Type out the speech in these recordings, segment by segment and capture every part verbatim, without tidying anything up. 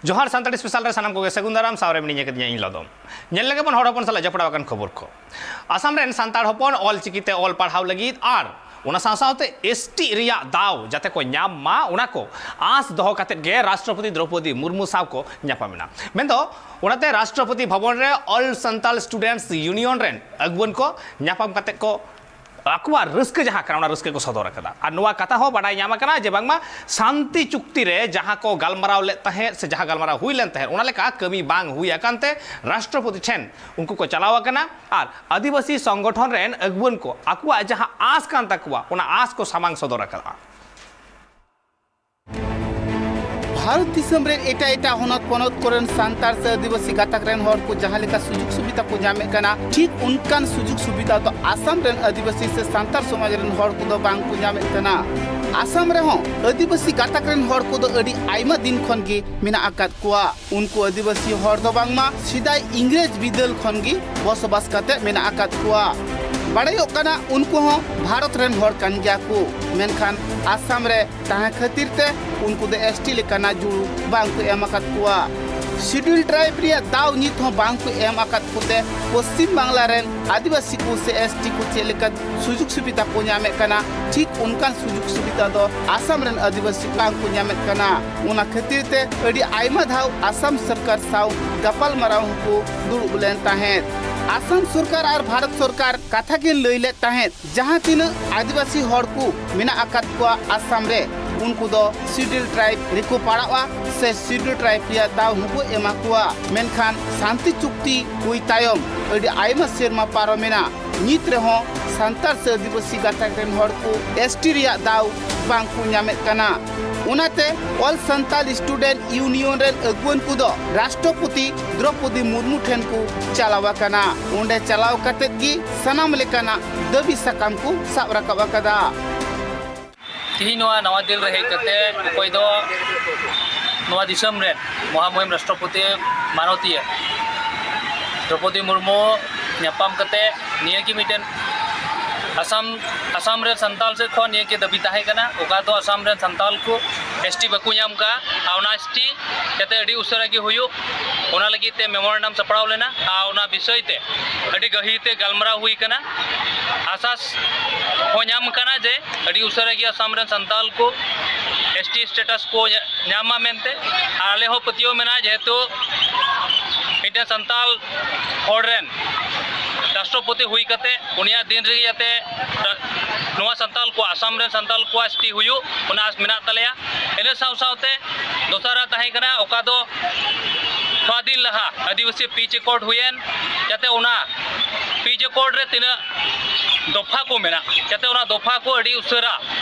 ᱡᱚᱦᱟᱨ ᱥᱟᱱᱛᱟᱲᱤ ᱥᱯᱮᱥᱟᱞ ᱨᱮ ᱥᱟᱱᱟᱢ ᱠᱚᱜᱮ ᱥᱟᱹᱜᱩᱱ ᱫᱟᱨᱟᱢ, ᱥᱟᱶᱨᱮ ᱢᱤᱱᱟᱹᱧ ᱟᱠᱟᱫᱤᱧᱟ ᱤᱧ ᱞᱚᱫᱚᱢ᱾ ᱧᱮᱞ ᱞᱮᱜᱮ ᱵᱚᱱ ᱦᱚᱲ ᱦᱚᱯᱚᱱ ᱥᱟᱞᱟᱜ ᱡᱚᱯᱲᱟᱣ ᱟᱠᱟᱱ ᱠᱷᱚᱵᱚᱨ ᱠᱚ᱾ ᱟᱥᱟᱢ ᱨᱮᱱ ᱥᱟᱱᱛᱟᱲ ᱦᱚᱯᱚᱱ ᱚᱞ ᱪᱤᱠᱤ ᱛᱮ ᱚᱞ ᱯᱟᱲᱦᱟᱣ ᱞᱟᱹᱜᱤᱫ ᱟᱨ ᱚᱱᱟ ᱥᱟᱶ ᱥᱟᱶᱛᱮ ᱮᱥ ᱴᱤ ᱨᱮᱭᱟᱜ ᱫᱟᱣ ᱡᱟᱛᱮ ᱠᱚ ᱧᱟᱢ ᱢᱟ, ᱚᱱᱟ ᱠᱚ ᱟᱸᱥ ᱫᱚᱦᱚ ᱠᱟᱛᱮᱫ ᱜᱮ ᱨᱟᱥᱴᱨᱚᱯᱚᱛᱤ ᱫᱨᱚᱣᱯᱚᱫᱤ ᱢᱩᱨᱢᱩ ᱥᱟᱶ ᱠᱚ ᱧᱟᱯᱟᱢ ᱮᱱᱟ᱾ ᱢᱮᱱᱫᱚ ᱚᱱᱟᱛᱮ ᱨᱟᱥᱴᱨᱚᱯᱚᱛᱤ ᱵᱷᱚᱵᱚᱱ ᱨᱮ All Santal Students Union ᱨᱮᱱ ᱟᱹᱜᱩᱣᱟᱹᱱ ᱠᱚ ᱧᱟᱯᱟᱢ ᱠᱟᱛᱮᱫ ᱠᱚ ᱟᱠᱚᱣᱟᱜ ᱨᱟᱹᱥᱠᱟᱹ ᱡᱟᱦᱟᱸ ᱠᱟᱱᱟ, ᱚᱱᱟ ᱨᱟᱹᱥᱠᱟᱹ ᱠᱚ ᱥᱚᱫᱚᱨ ᱟᱠᱟᱫᱟ᱾ ᱟᱨ ᱱᱚᱣᱟ ᱠᱟᱛᱷᱟ ᱦᱚᱸ ᱵᱟᱰᱟᱭ ᱧᱟᱢ ᱟᱠᱟᱱᱟ ᱡᱮ ᱵᱟᱝᱢᱟ ᱥᱟᱱᱛᱤ ᱪᱩᱠᱛᱤ ᱨᱮ ᱡᱟᱦᱟᱸ ᱠᱚ ᱜᱟᱞᱢᱟᱨᱟᱣ ᱞᱮᱫ ᱛᱟᱦᱮᱸᱫ ᱥᱮ ᱡᱟᱦᱟᱸ ᱜᱟᱞᱢᱟᱨᱟᱣ ᱦᱩᱭ ᱞᱮᱱ ᱛᱟᱦᱮᱸᱫ, ᱚᱱᱟ ᱞᱮᱠᱟ ᱠᱟᱹᱢᱤ ᱵᱟᱝ ᱦᱩᱭ ᱟᱠᱟᱱ ᱛᱮ ᱨᱟᱥᱴᱨᱚᱯᱚᱛᱤ ᱴᱷᱮᱱ ᱩᱱᱠᱩ ᱠᱚ ᱪᱟᱞᱟᱣ ᱟᱠᱟᱱᱟ ᱟᱨ ᱟᱹᱫᱤᱵᱟᱹᱥᱤ ᱥᱚᱝᱜᱚᱴᱷᱚᱱ ᱨᱮᱱ ᱟᱹᱜᱩᱣᱟᱹᱱ ᱠᱚ ᱟᱠᱚᱣᱟᱜ ᱡᱟᱦᱟᱸ ᱟᱸᱥ ᱠᱟᱱ ᱛᱟᱠᱚᱣᱟ, ᱚᱱᱟ ᱟᱸᱥ ᱠᱚ ᱥᱟᱢᱟᱝ ᱥᱚᱫᱚᱨ ᱟᱠᱟᱫᱟ᱾ ᱵᱷᱟᱨᱚᱛ ᱫᱤᱥᱚᱢ ᱨᱮᱱ ᱮᱴᱟᱜ ᱮᱴᱟᱜ ᱦᱚᱱᱚᱛ ᱯᱚᱱᱚᱛ ᱠᱚᱨᱮᱱ ᱥᱟᱱᱛᱟᱲ ᱥᱮ ᱟᱹᱫᱤᱵᱟᱹᱥᱤ ᱜᱟᱛᱟᱠ ᱨᱮᱱ ᱦᱚᱲ ᱠᱚ ᱡᱟᱦᱟᱸ ᱞᱮᱠᱟ ᱥᱩᱡᱳᱜᱽ ᱥᱩᱵᱤᱫᱷᱟ ᱠᱚ ᱧᱟᱢᱮᱫ ᱠᱟᱱᱟ, ᱴᱷᱤᱠ ᱚᱱᱠᱟᱱ ᱥᱩᱡᱳᱜᱽ ᱥᱩᱵᱤᱫᱷᱟ ᱫᱚ ᱟᱥᱟᱢ ᱨᱮᱱ ᱟᱹᱫᱤᱵᱟᱹᱥᱤ ᱥᱮ ᱥᱟᱱᱛᱟᱲ ᱥᱚᱢᱟᱡᱽ ᱨᱮᱱ ᱦᱚᱲ ᱠᱚᱫᱚ ᱵᱟᱝ ᱠᱚ ᱧᱟᱢᱮᱫ ᱠᱟᱱᱟ᱾ ᱟᱥᱟᱢ ᱨᱮᱦᱚᱸ ᱟᱹᱫᱤᱵᱟᱹᱥᱤ ᱜᱟᱛᱟᱠ ᱨᱮᱱ ᱦᱚᱲ ᱠᱚᱫᱚ ᱟᱹᱰᱤ ᱟᱭᱢᱟ ᱫᱤᱱ ᱠᱷᱚᱱ ᱜᱮ ᱢᱮᱱᱟᱜ ᱟᱠᱟᱫ ᱠᱚᱣᱟ᱾ ᱩᱱᱠᱩ ᱟᱹᱫᱤᱵᱟᱹᱥᱤ ᱦᱚᱲ ᱫᱚ ᱵᱟᱝᱢᱟ ᱥᱮᱫᱟᱭ ᱤᱝᱨᱮᱡᱽ ᱵᱤᱫᱟᱹᱞ ᱠᱷᱚᱱ ᱜᱮ ᱵᱚᱥᱚᱵᱟᱥ ᱠᱟᱛᱮ ᱢᱮᱱᱟᱜ ᱟᱠᱟᱫ ᱠᱚᱣᱟ᱾ ᱵᱟᱲᱟᱭᱚᱜ ᱠᱟᱱᱟ ᱩᱱᱠᱩ ᱦᱚᱸ ᱵᱷᱟᱨᱚᱛ ᱨᱮᱱ ᱦᱚᱲ ᱠᱟᱱ ᱜᱮᱭᱟ ᱠᱚ, ᱢᱮᱱᱠᱷᱟᱱ ᱟᱥᱟᱢ ᱨᱮ ᱛᱟᱦᱮᱸ ᱠᱷᱟᱹᱛᱤᱨ ᱛᱮ ᱩᱱᱠᱩ ᱫᱚ ᱮᱥ ᱴᱤ ᱞᱮᱠᱟᱱᱟᱜ ᱡᱩᱲᱩ ᱵᱟᱝ ᱠᱚ ᱮᱢ ᱟᱠᱟᱫ ᱠᱚᱣᱟ᱾ ᱥᱤᱰᱩᱞ ᱴᱨᱟᱭᱤᱵ ᱨᱮᱭᱟᱜ ᱫᱟᱣ ᱱᱤᱛ ᱦᱚᱸ ᱵᱟᱝ ᱠᱚ ᱮᱢ ᱟᱠᱟᱫ ᱠᱚᱛᱮ ᱯᱚᱥᱪᱤᱢ ᱵᱟᱝᱞᱟ ᱨᱮᱱ ᱟᱹᱫᱤᱵᱟᱹᱥᱤ ᱠᱚ ᱥᱮ ᱮᱥ ᱴᱤ ᱠᱚ ᱪᱮᱫ ᱞᱮᱠᱟ ᱥᱩᱡᱳᱜᱽ ᱥᱩᱵᱤᱫᱷᱟ ᱠᱚ ᱧᱟᱢᱮᱫ ᱠᱟᱱᱟ, ᱴᱷᱤᱠ ᱚᱱᱠᱟᱱ ᱥᱩᱡᱳᱜᱽ ᱥᱩᱵᱤᱫᱷᱟ ᱫᱚ ᱟᱥᱟᱢ ᱨᱮᱱ ᱟᱹᱫᱤᱵᱟᱹᱥᱤ ᱵᱟᱝ ᱠᱚ ᱧᱟᱢᱮᱫ ᱠᱟᱱᱟ᱾ ᱚᱱᱟ ᱠᱷᱟᱹᱛᱤᱨ ᱛᱮ ᱟᱹᱰᱤ ᱟᱭᱢᱟ ᱫᱷᱟᱣ ᱟᱥᱟᱢ ᱥᱚᱨᱠᱟᱨ ᱥᱟᱶ ᱜᱟᱯᱟᱞ ᱢᱟᱨᱟᱣ ᱦᱚᱸᱠᱚ ᱫᱩᱲᱩᱵ ᱞᱮᱱ ᱛᱟᱦᱮᱸᱫ᱾ ᱟᱥᱟᱢ ᱥᱚᱨᱠᱟᱨ ᱟᱨ ᱵᱷᱟᱨᱚᱛ ᱥᱚᱨᱠᱟᱨ ᱠᱟᱛᱷᱟ ᱠᱤᱱ ᱞᱟᱹᱭ ᱞᱮᱫ ᱛᱟᱦᱮᱸᱫ, ᱡᱟᱦᱟᱸ ᱛᱤᱱᱟᱹᱜ ᱟᱹᱫᱤᱵᱟᱹᱥᱤ ᱦᱚᱲ ᱠᱚ ᱢᱮᱱᱟᱜ ᱟᱠᱟᱫ ᱠᱚᱣᱟ ᱟᱥᱟᱢ ᱨᱮ, ᱩᱱᱠᱩ ᱫᱚ ᱥᱤᱰᱩᱞ ᱴᱨᱟᱭᱤᱵ ᱨᱮᱠᱚ ᱯᱟᱲᱟᱜᱼᱟ ᱥᱮ ᱥᱤᱰᱩᱞ ᱴᱨᱟᱭᱤᱵ ᱨᱮᱭᱟᱜ ᱫᱟᱣ ᱦᱚᱸᱠᱚ ᱮᱢᱟ ᱠᱚᱣᱟ᱾ ᱢᱮᱱᱠᱷᱟᱱ ᱥᱟᱱᱛᱤ ᱪᱩᱠᱛᱤ ᱦᱩᱭ ᱛᱟᱭᱚᱢ ᱟᱹᱰᱤ ᱟᱭᱢᱟ ᱥᱮᱨᱢᱟ ᱯᱟᱨᱚᱢᱮᱱᱟ, ᱱᱤᱛ ᱨᱮᱦᱚᱸ ᱥᱟᱱᱛᱟᱲ ᱥᱮ ᱟᱹᱫᱤᱵᱟᱹᱥᱤ ᱜᱟᱛᱟᱠ ᱨᱮᱱ ᱦᱚᱲ ᱠᱚ ᱮᱥ ᱴᱤ ᱨᱮᱭᱟᱜ ᱫᱟᱣ ᱵᱟᱝ ᱠᱚ ᱧᱟᱢᱮᱫ ᱠᱟᱱᱟ᱾ ᱚᱱᱟᱛᱮ All Santal Student Union ᱨᱮᱱ ᱟᱹᱜᱩᱣᱟᱹᱱ ᱠᱚᱫᱚ ᱨᱟᱥᱴᱨᱚᱯᱚᱛᱤ ᱫᱨᱚᱯᱚᱫᱤ ᱢᱩᱨᱢᱩ ᱴᱷᱮᱱ ᱠᱚ ᱪᱟᱞᱟᱣ ᱟᱠᱟᱱᱟ᱾ ᱚᱸᱰᱮ ᱪᱟᱞᱟᱣ ᱠᱟᱛᱮᱫ ᱜᱮ ᱥᱟᱱᱟᱢ ᱞᱮᱠᱟᱱᱟᱜ ᱫᱟᱹᱵᱤ ᱥᱟᱠᱟᱢ ᱠᱚ ᱥᱟᱵ ᱨᱟᱠᱟᱵ ᱟᱠᱟᱫᱟ᱾ ᱛᱤᱦᱤᱧ ᱱᱚᱣᱟ ᱱᱟᱣᱟ ᱫᱤᱞ ᱨᱮ ᱦᱮᱡ ᱠᱟᱛᱮ ᱚᱠᱚᱭ ᱫᱚ ᱱᱚᱣᱟ ᱫᱤᱥᱚᱢ ᱨᱮᱱ ᱢᱚᱦᱟᱢᱩᱦᱤᱢ ᱨᱟᱥᱴᱨᱚᱯᱚᱛᱤ ᱢᱟᱱᱚᱛᱤᱭᱟᱹ ᱫᱨᱚᱯᱚᱫᱤ ᱢᱩᱨᱢᱩ ᱧᱟᱯᱟᱢ ᱠᱟᱛᱮ ᱱᱤᱭᱟᱹ ᱜᱮ ᱢᱤᱫᱴᱮᱱ ᱟᱥᱟᱢ, ᱟᱥᱟᱢ ᱨᱮ ᱥᱟᱱᱛᱟᱞ ᱥᱮᱫ ᱠᱷᱚᱱ ᱱᱤᱭᱟᱹ ᱜᱮ ᱫᱟᱹᱵᱤ ᱛᱟᱦᱮᱸ ᱠᱟᱱᱟ, ᱚᱠᱟ ᱫᱚ ᱟᱥᱟᱢ ᱨᱮᱱ ᱥᱟᱱᱛᱟᱞ ᱠᱚ ᱮᱥ ᱴᱤ ᱵᱟᱠᱚ ᱧᱟᱢ ᱠᱟᱜᱼᱟ, ᱟᱨ ᱚᱱᱟ ᱮᱥ ᱴᱤ ᱡᱟᱛᱮ ᱟᱹᱰᱤ ᱩᱥᱟᱹᱨᱟ ᱜᱮ ᱦᱩᱭᱩᱜ, ᱚᱱᱟ ᱞᱟᱹᱜᱤᱫ ᱛᱮ ᱢᱮᱢᱳᱨᱮᱱᱰᱟᱢ ᱥᱟᱯᱲᱟᱣ ᱞᱮᱱᱟ᱾ ᱟᱨ ᱚᱱᱟ ᱵᱤᱥᱚᱭ ᱛᱮ ᱟᱹᱰᱤ ᱜᱟᱹᱦᱤᱨ ᱛᱮ ᱜᱟᱞᱢᱟᱨᱟᱣ ᱦᱩᱭ ᱠᱟᱱᱟ᱾ ᱟᱥᱟᱥ ᱦᱚᱸ ᱧᱟᱢ ᱠᱟᱱᱟ ᱡᱮ ᱟᱹᱰᱤ ᱩᱥᱟᱹᱨᱟ ᱜᱮ ᱟᱥᱟᱢ ᱨᱮᱱ ᱥᱟᱱᱛᱟᱞ ᱠᱚ ᱮᱥ ᱴᱤ ᱥᱴᱮᱴᱟᱥ ᱠᱚ ᱧᱟ-, ᱧᱟᱢᱟ ᱢᱮᱱᱛᱮ᱾ ᱟᱨ ᱟᱞᱮ ᱦᱚᱸ ᱯᱟᱹᱛᱭᱟᱹᱣ ᱢᱮᱱᱟᱜᱼᱟ, ᱡᱮᱦᱮᱛᱩ ᱢᱤᱫᱴᱮᱱ ᱥᱟᱱᱛᱟᱞ ᱦᱚᱲ ᱨᱮᱱ ᱨᱟᱥᱴᱨᱚᱯᱚᱛᱤ ᱦᱩᱭ ᱠᱟᱛᱮ ᱩᱱᱤᱭᱟᱜ ᱫᱤᱱ ᱨᱮᱜᱮ ᱡᱟᱛᱮ ᱱᱚᱣᱟ ᱥᱟᱱᱛᱟᱞ ᱠᱚ, ᱟᱥᱟᱢ ᱨᱮᱱ ᱥᱟᱱᱛᱟᱞ ᱠᱚᱣᱟᱜ ᱮᱥ ᱴᱤ ᱦᱩᱭᱩᱜ, ᱚᱱᱟ ᱟᱥ ᱢᱮᱱᱟᱜ ᱛᱟᱞᱮᱭᱟ᱾ ᱤᱱᱟᱹ ᱥᱟᱶ ᱥᱟᱶᱛᱮ ᱫᱚᱥᱟᱨᱟᱜ ᱛᱟᱦᱮᱸ ᱠᱟᱱᱟ, ᱚᱠᱟ ᱫᱚ ᱛᱷᱚᱲᱟ ᱫᱤᱱ ᱞᱟᱦᱟ ᱟᱹᱫᱤᱵᱟᱹᱥᱤ ᱯᱤᱪ ᱮᱠᱚᱨᱰ ᱦᱩᱭᱮᱱ, ᱡᱟᱛᱮ ᱚᱱᱟ ᱯᱤᱪ ᱮᱠᱚᱨᱰ ᱨᱮ ᱛᱤᱱᱟᱹᱜ ᱫᱚᱯᱷᱟ ᱠᱚ ᱢᱮᱱᱟᱜ, ᱡᱟᱛᱮ ᱚᱱᱟ ᱫᱚᱯᱷᱟ ᱠᱚ ᱟᱹᱰᱤ ᱩᱥᱟᱹᱨᱟ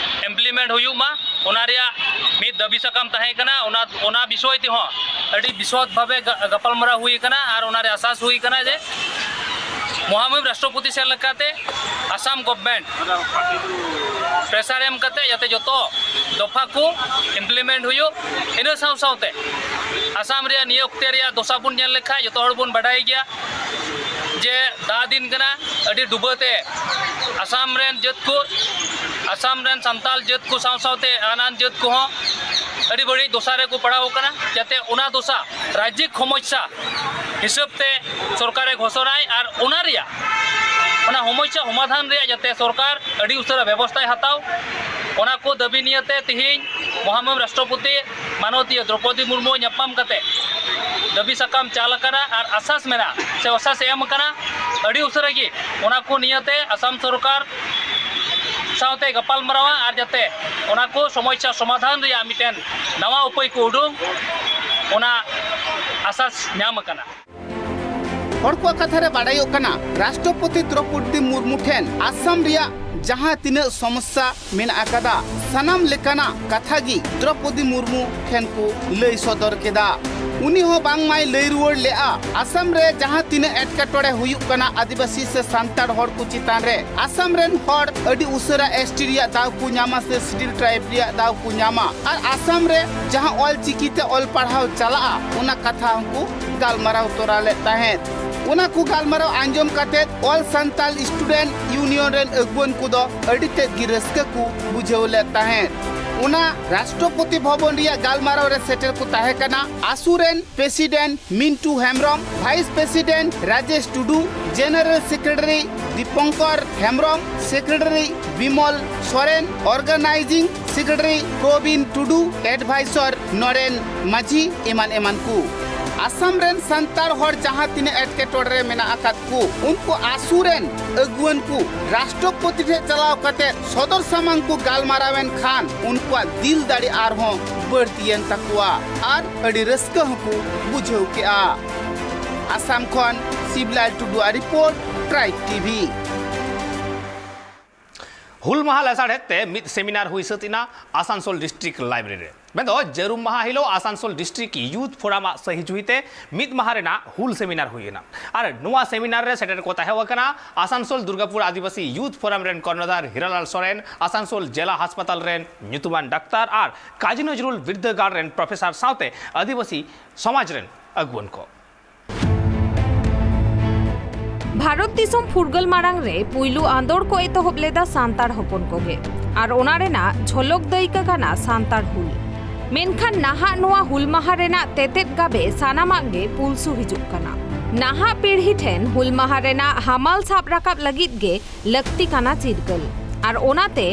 ᱤᱢᱯᱞᱤᱢᱮᱱᱴ ᱦᱩᱭᱩᱜ ᱢᱟ, ᱚᱱᱟ ᱨᱮᱭᱟᱜ ᱢᱤᱫ ᱫᱟᱹᱵᱤ ᱥᱟᱠᱟᱢ ᱛᱟᱦᱮᱸ ᱠᱟᱱᱟ᱾ ᱚᱱᱟ, ᱚᱱᱟ ᱵᱤᱥᱚᱭ ᱛᱮᱦᱚᱸ ᱟᱹᱰᱤ ᱵᱤᱥᱚᱫ ᱵᱷᱟᱵᱮ ᱜᱟ-, ᱜᱟᱯᱟᱞᱢᱟᱨᱟᱣ ᱦᱩᱭ ᱠᱟᱱᱟ ᱟᱨ ᱚᱱᱟ ᱨᱮ ᱟᱥᱟᱥ ᱦᱩᱭ ᱠᱟᱱᱟ ᱡᱮ ᱢᱚᱦᱟᱢᱚᱦᱤᱢ ᱨᱟᱥᱴᱨᱚᱯᱚᱛᱤ ᱥᱮᱫ ᱞᱮᱠᱟᱛᱮ ᱟᱥᱟᱢ ᱜᱚᱵᱷᱢᱮᱱᱴ ᱯᱨᱮᱥᱟᱨ ᱮᱢ ᱠᱟᱛᱮ ᱡᱟᱛᱮ ᱡᱚᱛᱚ ᱫᱚᱯᱷᱟ ᱠᱚ ᱤᱢᱯᱞᱤᱢᱮᱱᱴ ᱦᱩᱭᱩᱜ᱾ ᱤᱱᱟᱹ ᱥᱟᱶ ᱥᱟᱶᱛᱮ ᱟᱥᱟᱢ ᱨᱮᱭᱟᱜ ᱱᱤᱭᱟᱹ ᱚᱠᱛᱮ ᱨᱮᱭᱟᱜ ᱫᱚᱥᱟ ᱵᱚᱱ ᱧᱮᱞ ᱞᱮᱠᱷᱟᱱ ᱡᱚᱛᱚ ᱦᱚᱲ ᱵᱚᱱ ᱵᱟᱰᱟᱭ ᱜᱮᱭᱟ ᱡᱮ ᱫᱟᱜ ᱫᱤᱱ ᱠᱟᱱᱟ, ᱟᱹᱰᱤ ᱰᱩᱵᱟᱹ ᱛᱮ ᱟᱥᱟᱢ ᱨᱮᱱ ᱡᱟᱹᱛ ᱠᱚ, ᱟᱥᱟᱢ ᱨᱮᱱ ᱥᱟᱱᱛᱟᱞ ᱡᱟᱹᱛ ᱠᱚ ᱥᱟᱶ ᱥᱟᱶᱛᱮ ᱟᱱᱟᱱ ᱡᱟᱹᱛ ᱠᱚᱦᱚᱸ ᱟᱹᱰᱤ ᱵᱟᱹᱲᱤᱡ ᱫᱚᱥᱟ ᱨᱮᱠᱚ ᱯᱟᱲᱟᱣ ᱟᱠᱟᱱᱟ᱾ ᱡᱟᱛᱮ ᱚᱱᱟ ᱫᱚᱥᱟ ᱨᱟᱡᱽᱡᱤᱠ ᱥᱚᱢᱚᱥᱥᱟ ᱦᱤᱥᱟᱹᱵ ᱛᱮ ᱥᱚᱨᱠᱟᱨᱮ ᱜᱷᱳᱥᱚᱱᱟᱭ ᱟᱨ ᱚᱱᱟ ᱨᱮᱭᱟᱜ, ᱚᱱᱟ ᱥᱚᱢᱚᱥᱥᱟ ᱥᱚᱢᱟᱫᱷᱟᱱ ᱨᱮᱭᱟᱜ ᱡᱟᱛᱮ ᱥᱚᱨᱠᱟᱨ ᱟᱹᱰᱤ ᱩᱥᱟᱹᱨᱟ ᱵᱮᱵᱚᱥᱛᱷᱟᱭ ᱦᱟᱛᱟᱣ, ᱚᱱᱟ ᱠᱚ ᱫᱟᱹᱵᱤ ᱱᱤᱭᱟᱹᱛᱮ ᱛᱮᱦᱮᱧ ᱢᱚᱦᱟᱢᱚᱦᱤᱢ ᱨᱟᱥᱴᱨᱚᱯᱚᱛᱤ ᱢᱟᱱᱚᱛᱤᱭᱟᱹ ᱫᱨᱚᱯᱚᱫᱤ ᱢᱩᱨᱢᱩ ᱧᱟᱯᱟᱢ ᱠᱟᱛᱮ ᱫᱟᱹᱵᱤ ᱥᱟᱠᱟᱢ ᱪᱟᱞ ᱟᱠᱟᱱᱟ ᱟᱨ ᱟᱥᱟᱥ ᱢᱮᱱᱟᱜᱼᱟ ᱥᱮ ᱟᱥᱟᱥ ᱮ ᱮᱢ ᱟᱠᱟᱱᱟ ᱟᱹᱰᱤ ᱩᱥᱟᱹᱨᱟ ᱜᱮ ᱚᱱᱟ ᱠᱚ ᱱᱤᱭᱟᱹᱛᱮ ᱟᱥᱟᱢ ᱥᱚᱨᱠᱟᱨ ᱥᱟᱶᱛᱮ ᱜᱟᱯᱟᱞ ᱢᱟᱨᱟᱣᱟ ᱟᱨ ᱡᱟᱛᱮ ᱚᱱᱟ ᱠᱚ ᱥᱚᱢᱚᱥᱥᱟ ᱥᱚᱢᱟᱫᱷᱟᱱ ᱨᱮᱭᱟᱜ ᱢᱤᱫᱴᱮᱱ ᱱᱟᱣᱟ ᱩᱯᱟᱹᱭ ᱠᱚ ᱩᱰᱩᱝ, ᱚᱱᱟ ᱟᱥᱟᱥ ᱧᱟᱢ ᱟᱠᱟᱱᱟ᱾ ᱦᱚᱲ ᱠᱚᱣᱟᱜ ᱠᱟᱛᱷᱟ ᱨᱮ ᱵᱟᱰᱟᱭᱚᱜ ᱠᱟᱱᱟ, ᱨᱟᱥᱴᱨᱚᱯᱚᱛᱤ ᱫᱨᱚᱯᱚᱫᱤ ᱢᱩᱨᱢᱩ ᱴᱷᱮᱱ ᱟᱥᱟᱢ ᱨᱮᱭᱟᱜ ᱡᱟᱦᱟᱸ ᱛᱤᱱᱟᱹᱜ ᱥᱚᱢᱚᱥᱥᱟ ᱢᱮᱱᱟᱜ ᱟᱠᱟᱫᱟ, ᱥᱟᱱᱟᱢ ᱞᱮᱠᱟᱱᱟᱜ ᱠᱟᱛᱷᱟ ᱜᱮ ᱫᱨᱚᱯᱚᱫᱤ ᱢᱩᱨᱢᱩ ᱴᱷᱮᱱ ᱠᱚ ᱞᱟᱹᱭ ᱥᱚᱫᱚᱨ ᱠᱮᱫᱟ᱾ ᱩᱱᱤ ᱦᱚᱸ ᱵᱟᱝᱢᱟᱭ ᱞᱟᱹᱭ ᱨᱩᱣᱟᱹᱲ ᱞᱮᱫᱼᱟ, ᱟᱥᱟᱢ ᱨᱮ ᱡᱟᱦᱟᱸ ᱛᱤᱱᱟᱹᱜ ᱮᱴᱠᱮᱴᱚᱬᱮ ᱦᱩᱭᱩᱜ ᱠᱟᱱᱟ ᱟᱹᱫᱤᱵᱟᱹᱥᱤ ᱥᱮ ᱥᱟᱱᱛᱟᱲ ᱦᱚᱲ ᱠᱚ ᱪᱮᱛᱟᱱ ᱨᱮ, ᱟᱥᱟᱢ ᱨᱮᱱ ᱦᱚᱲ ᱟᱹᱰᱤ ᱩᱥᱟᱹᱨᱟ ᱮᱥ ᱴᱤ ᱨᱮᱭᱟᱜ ᱫᱟᱣ ᱠᱚ ᱧᱟᱢᱟ ᱥᱮ ᱥᱤᱰᱤᱭᱩᱞ ᱴᱨᱟᱭᱤᱵᱽ ᱨᱮᱭᱟᱜ ᱫᱟᱣ ᱠᱚ ᱧᱟᱢᱟ᱾ ᱟᱨ ᱟᱥᱟᱢ ᱨᱮ ᱡᱟᱦᱟᱸ ᱚᱞ ᱪᱤᱠᱤ ᱛᱮ ᱚᱞ ᱯᱟᱲᱦᱟᱣ ᱪᱟᱞᱟᱜᱼᱟ, ᱚᱱᱟ ᱠᱟᱛᱷᱟ ᱦᱚᱸᱠᱚ ᱜᱟᱞᱢᱟᱨᱟᱣ ᱛᱚᱨᱟ ᱞᱮᱫ ᱛᱟᱦᱮᱸᱫ᱾ ᱚᱱᱟ ᱠᱚ ᱜᱟᱞᱢᱟᱨᱟᱣ ᱟᱸᱡᱚᱢ ᱠᱟᱛᱮ ᱚᱞ ᱥᱟᱱᱛᱟᱞ ᱥᱴᱩᱰᱮᱱᱴ ᱤᱭᱩᱱᱤᱭᱚᱱ ᱨᱮᱱ ᱟᱹᱜᱩᱣᱟᱹᱱ ᱠᱚᱫᱚ ᱟᱹᱰᱤ ᱛᱮᱫ ᱜᱮ ᱨᱟᱹᱥᱠᱟᱹ ᱠᱚ ᱵᱩᱡᱷᱟᱹᱣ ᱞᱮᱫ ᱛᱟᱦᱮᱸᱫ᱾ ᱚᱱᱟ ᱨᱟᱥᱴᱨᱚᱯᱚᱛᱤ ᱵᱷᱚᱵᱚᱱ ᱨᱮᱭᱟᱜ ᱜᱟᱞᱢᱟᱨᱟᱣ ᱨᱮ ᱥᱮᱴᱮᱨ ᱠᱚ ᱛᱟᱦᱮᱸ ᱠᱟᱱᱟ ᱟᱥᱩ ᱨᱮᱱ president Mintu Hembrom, vice president Rajesh Tudu, general secretary Dipankar Hembrom, secretary Bimol Soren, organising secretary Probin Tudu, adviser Noren Majhi ᱮᱢᱟᱱ ᱮᱢᱟᱱ ᱠᱚ᱾ ᱟᱥᱟᱢ ᱨᱮᱱ ᱥᱟᱱᱛᱟᱲ ᱦᱚᱲ ᱡᱟᱦᱟᱸ ᱛᱤᱱᱟᱹᱜ ᱮᱴᱠᱮᱴᱚᱬᱮ ᱨᱮ ᱢᱮᱱᱟᱜ ᱟᱠᱟᱫ ᱠᱚ, ᱩᱱᱠᱩ ᱟᱥᱩ ᱨᱮᱱ ᱟᱹᱜᱩᱣᱟᱹᱱ ᱠᱚ ᱨᱟᱥᱴᱨᱚᱯᱚᱛᱤ ᱴᱷᱮᱱ ᱪᱟᱞᱟᱣ ᱠᱟᱛᱮ ᱥᱚᱫᱚᱨ ᱥᱟᱢᱟᱝ ᱠᱚ ᱜᱟᱞᱢᱟᱨᱟᱣ ᱮᱱ ᱠᱷᱟᱱ ᱩᱱᱠᱩᱣᱟᱜ ᱫᱤᱞ ᱫᱟᱲᱮ ᱟᱨᱦᱚᱸ ᱵᱟᱹᱲᱛᱤᱭᱮᱱ ᱛᱟᱠᱚᱣᱟ ᱟᱨ ᱟᱹᱰᱤ ᱨᱟᱹᱥᱠᱟᱹ ᱦᱚᱸᱠᱚ ᱵᱩᱡᱷᱟᱹᱣ ᱠᱮᱜᱼᱟ᱾ ᱟᱥᱟᱢ ᱠᱷᱚᱱ ᱥᱤᱵᱞᱟᱞ ᱴᱩᱰᱩᱣᱟᱜ ᱨᱤᱯᱳᱨᱴ, ᱴᱨᱟᱭᱤᱵᱽ ᱴᱤᱵᱷᱤ᱾ ᱦᱩᱞ ᱢᱟᱦᱟ ᱞᱟᱥᱟᱲᱦᱮᱫ ᱛᱮ ᱢᱤᱫ ᱥᱮᱢᱤᱱᱟᱨ ᱦᱩᱭ ᱥᱟᱹᱛ ᱮᱱᱟ ᱟᱥᱟᱱᱥᱳᱞ ᱰᱤᱥᱴᱨᱤᱠᱴ ᱞᱟᱭᱵᱨᱮᱨᱤ ᱨᱮ᱾ ᱢᱮᱱᱫᱚ ᱡᱟᱹᱨᱩᱢ ᱢᱟᱦᱟ ᱦᱤᱞᱳᱜ ᱟᱥᱟᱱᱥᱳᱞ ᱰᱤᱥᱴᱨᱤᱠᱴ ᱭᱩᱛᱷ ᱯᱷᱳᱨᱟᱢ ᱟᱜ ᱥᱟᱹᱦᱤ ᱡᱩᱦᱤ ᱛᱮ ᱢᱤᱫ ᱢᱟᱦᱟ ᱨᱮᱱᱟᱜ ᱦᱩᱞ ᱥᱮᱢᱤᱱᱟᱨ ᱦᱩᱭ ᱮᱱᱟ᱾ ᱟᱨ ᱱᱚᱣᱟ ᱥᱮᱢᱤᱱᱟᱨ ᱨᱮ ᱥᱮᱴᱮᱨ ᱠᱚ ᱛᱟᱦᱮᱸ ᱠᱟᱱᱟ ᱟᱥᱟᱱᱥᱳᱞ ᱫᱩᱨᱜᱟᱯᱩᱨ ᱟᱹᱫᱤᱵᱟᱹᱥᱤ ᱭᱩᱛᱷ ᱯᱷᱳᱨᱟᱢ ᱨᱮᱱ ᱠᱚᱨᱱᱚᱫᱷᱟᱨ ᱦᱤᱨᱟᱞᱟᱞ ᱥᱚᱨᱮᱱ, ᱟᱥᱟᱱᱥᱳᱞ ᱡᱮᱞᱟ ᱦᱟᱥᱯᱟᱛᱟᱞ ᱨᱮᱱ ᱧᱩᱛᱩᱢᱟᱱ ᱰᱟᱠᱛᱟᱨ ᱟᱨ ᱠᱟᱡᱤ ᱱᱚᱡᱨᱩᱞ ᱵᱤᱨᱫᱟᱹᱜᱟᱲ ᱨᱮᱱ ᱯᱨᱚᱯᱷᱮᱥᱚᱨ ᱥᱟᱶᱛᱮ ᱟᱹᱫᱤᱵᱟᱹᱥᱤ ᱥᱚᱢᱟᱡᱽ ᱨᱮᱱ ᱟᱹᱜᱩᱣᱟᱹᱱ ᱠᱚ᱾ ᱵᱷᱟᱨᱚᱛ ᱫᱤᱥᱚᱢ ᱯᱷᱩᱨᱜᱟᱹᱞ ᱢᱟᱲᱟᱝ ᱨᱮ ᱯᱩᱭᱞᱩ ᱟᱸᱫᱳᱲ ᱠᱚ ᱮᱛᱚᱦᱚᱵ ᱞᱮᱫᱟ ᱥᱟᱱᱛᱟᱲ ᱦᱚᱯᱚᱱ ᱠᱚᱜᱮ, ᱟᱨ ᱚᱱᱟ ᱨᱮᱱᱟᱜ ᱡᱷᱚᱞᱚᱠ ᱫᱟᱹᱭᱠᱟᱹ ᱠᱟᱱᱟ ᱥᱟᱱᱛᱟᱲ ᱦᱩᱞ᱾ ᱢᱮᱱᱠᱷᱟᱱ ᱱᱟᱦᱟᱜ ᱱᱚᱣᱟ ᱦᱩᱞ ᱢᱟᱦᱟ ᱨᱮᱱᱟᱜ ᱛᱮᱛᱮᱫ ᱜᱟᱵᱮ ᱥᱟᱱᱟᱢᱟᱜ ᱜᱮ ᱯᱩᱞᱥᱩ ᱦᱤᱡᱩᱜ ᱠᱟᱱᱟ᱾ ᱱᱟᱦᱟᱜ ᱯᱤᱲᱦᱤ ᱴᱷᱮᱱ ᱦᱩᱞ ᱢᱟᱦᱟ ᱨᱮᱱᱟᱜ ᱦᱟᱢᱟᱞ ᱥᱟᱵ ᱨᱟᱠᱟᱵ ᱞᱟᱹᱜᱤᱫ ᱜᱮ ᱞᱟᱹᱠᱛᱤ ᱠᱟᱱᱟ ᱪᱤᱨᱜᱟᱹᱞ᱾ ᱟᱨ ᱚᱱᱟᱛᱮ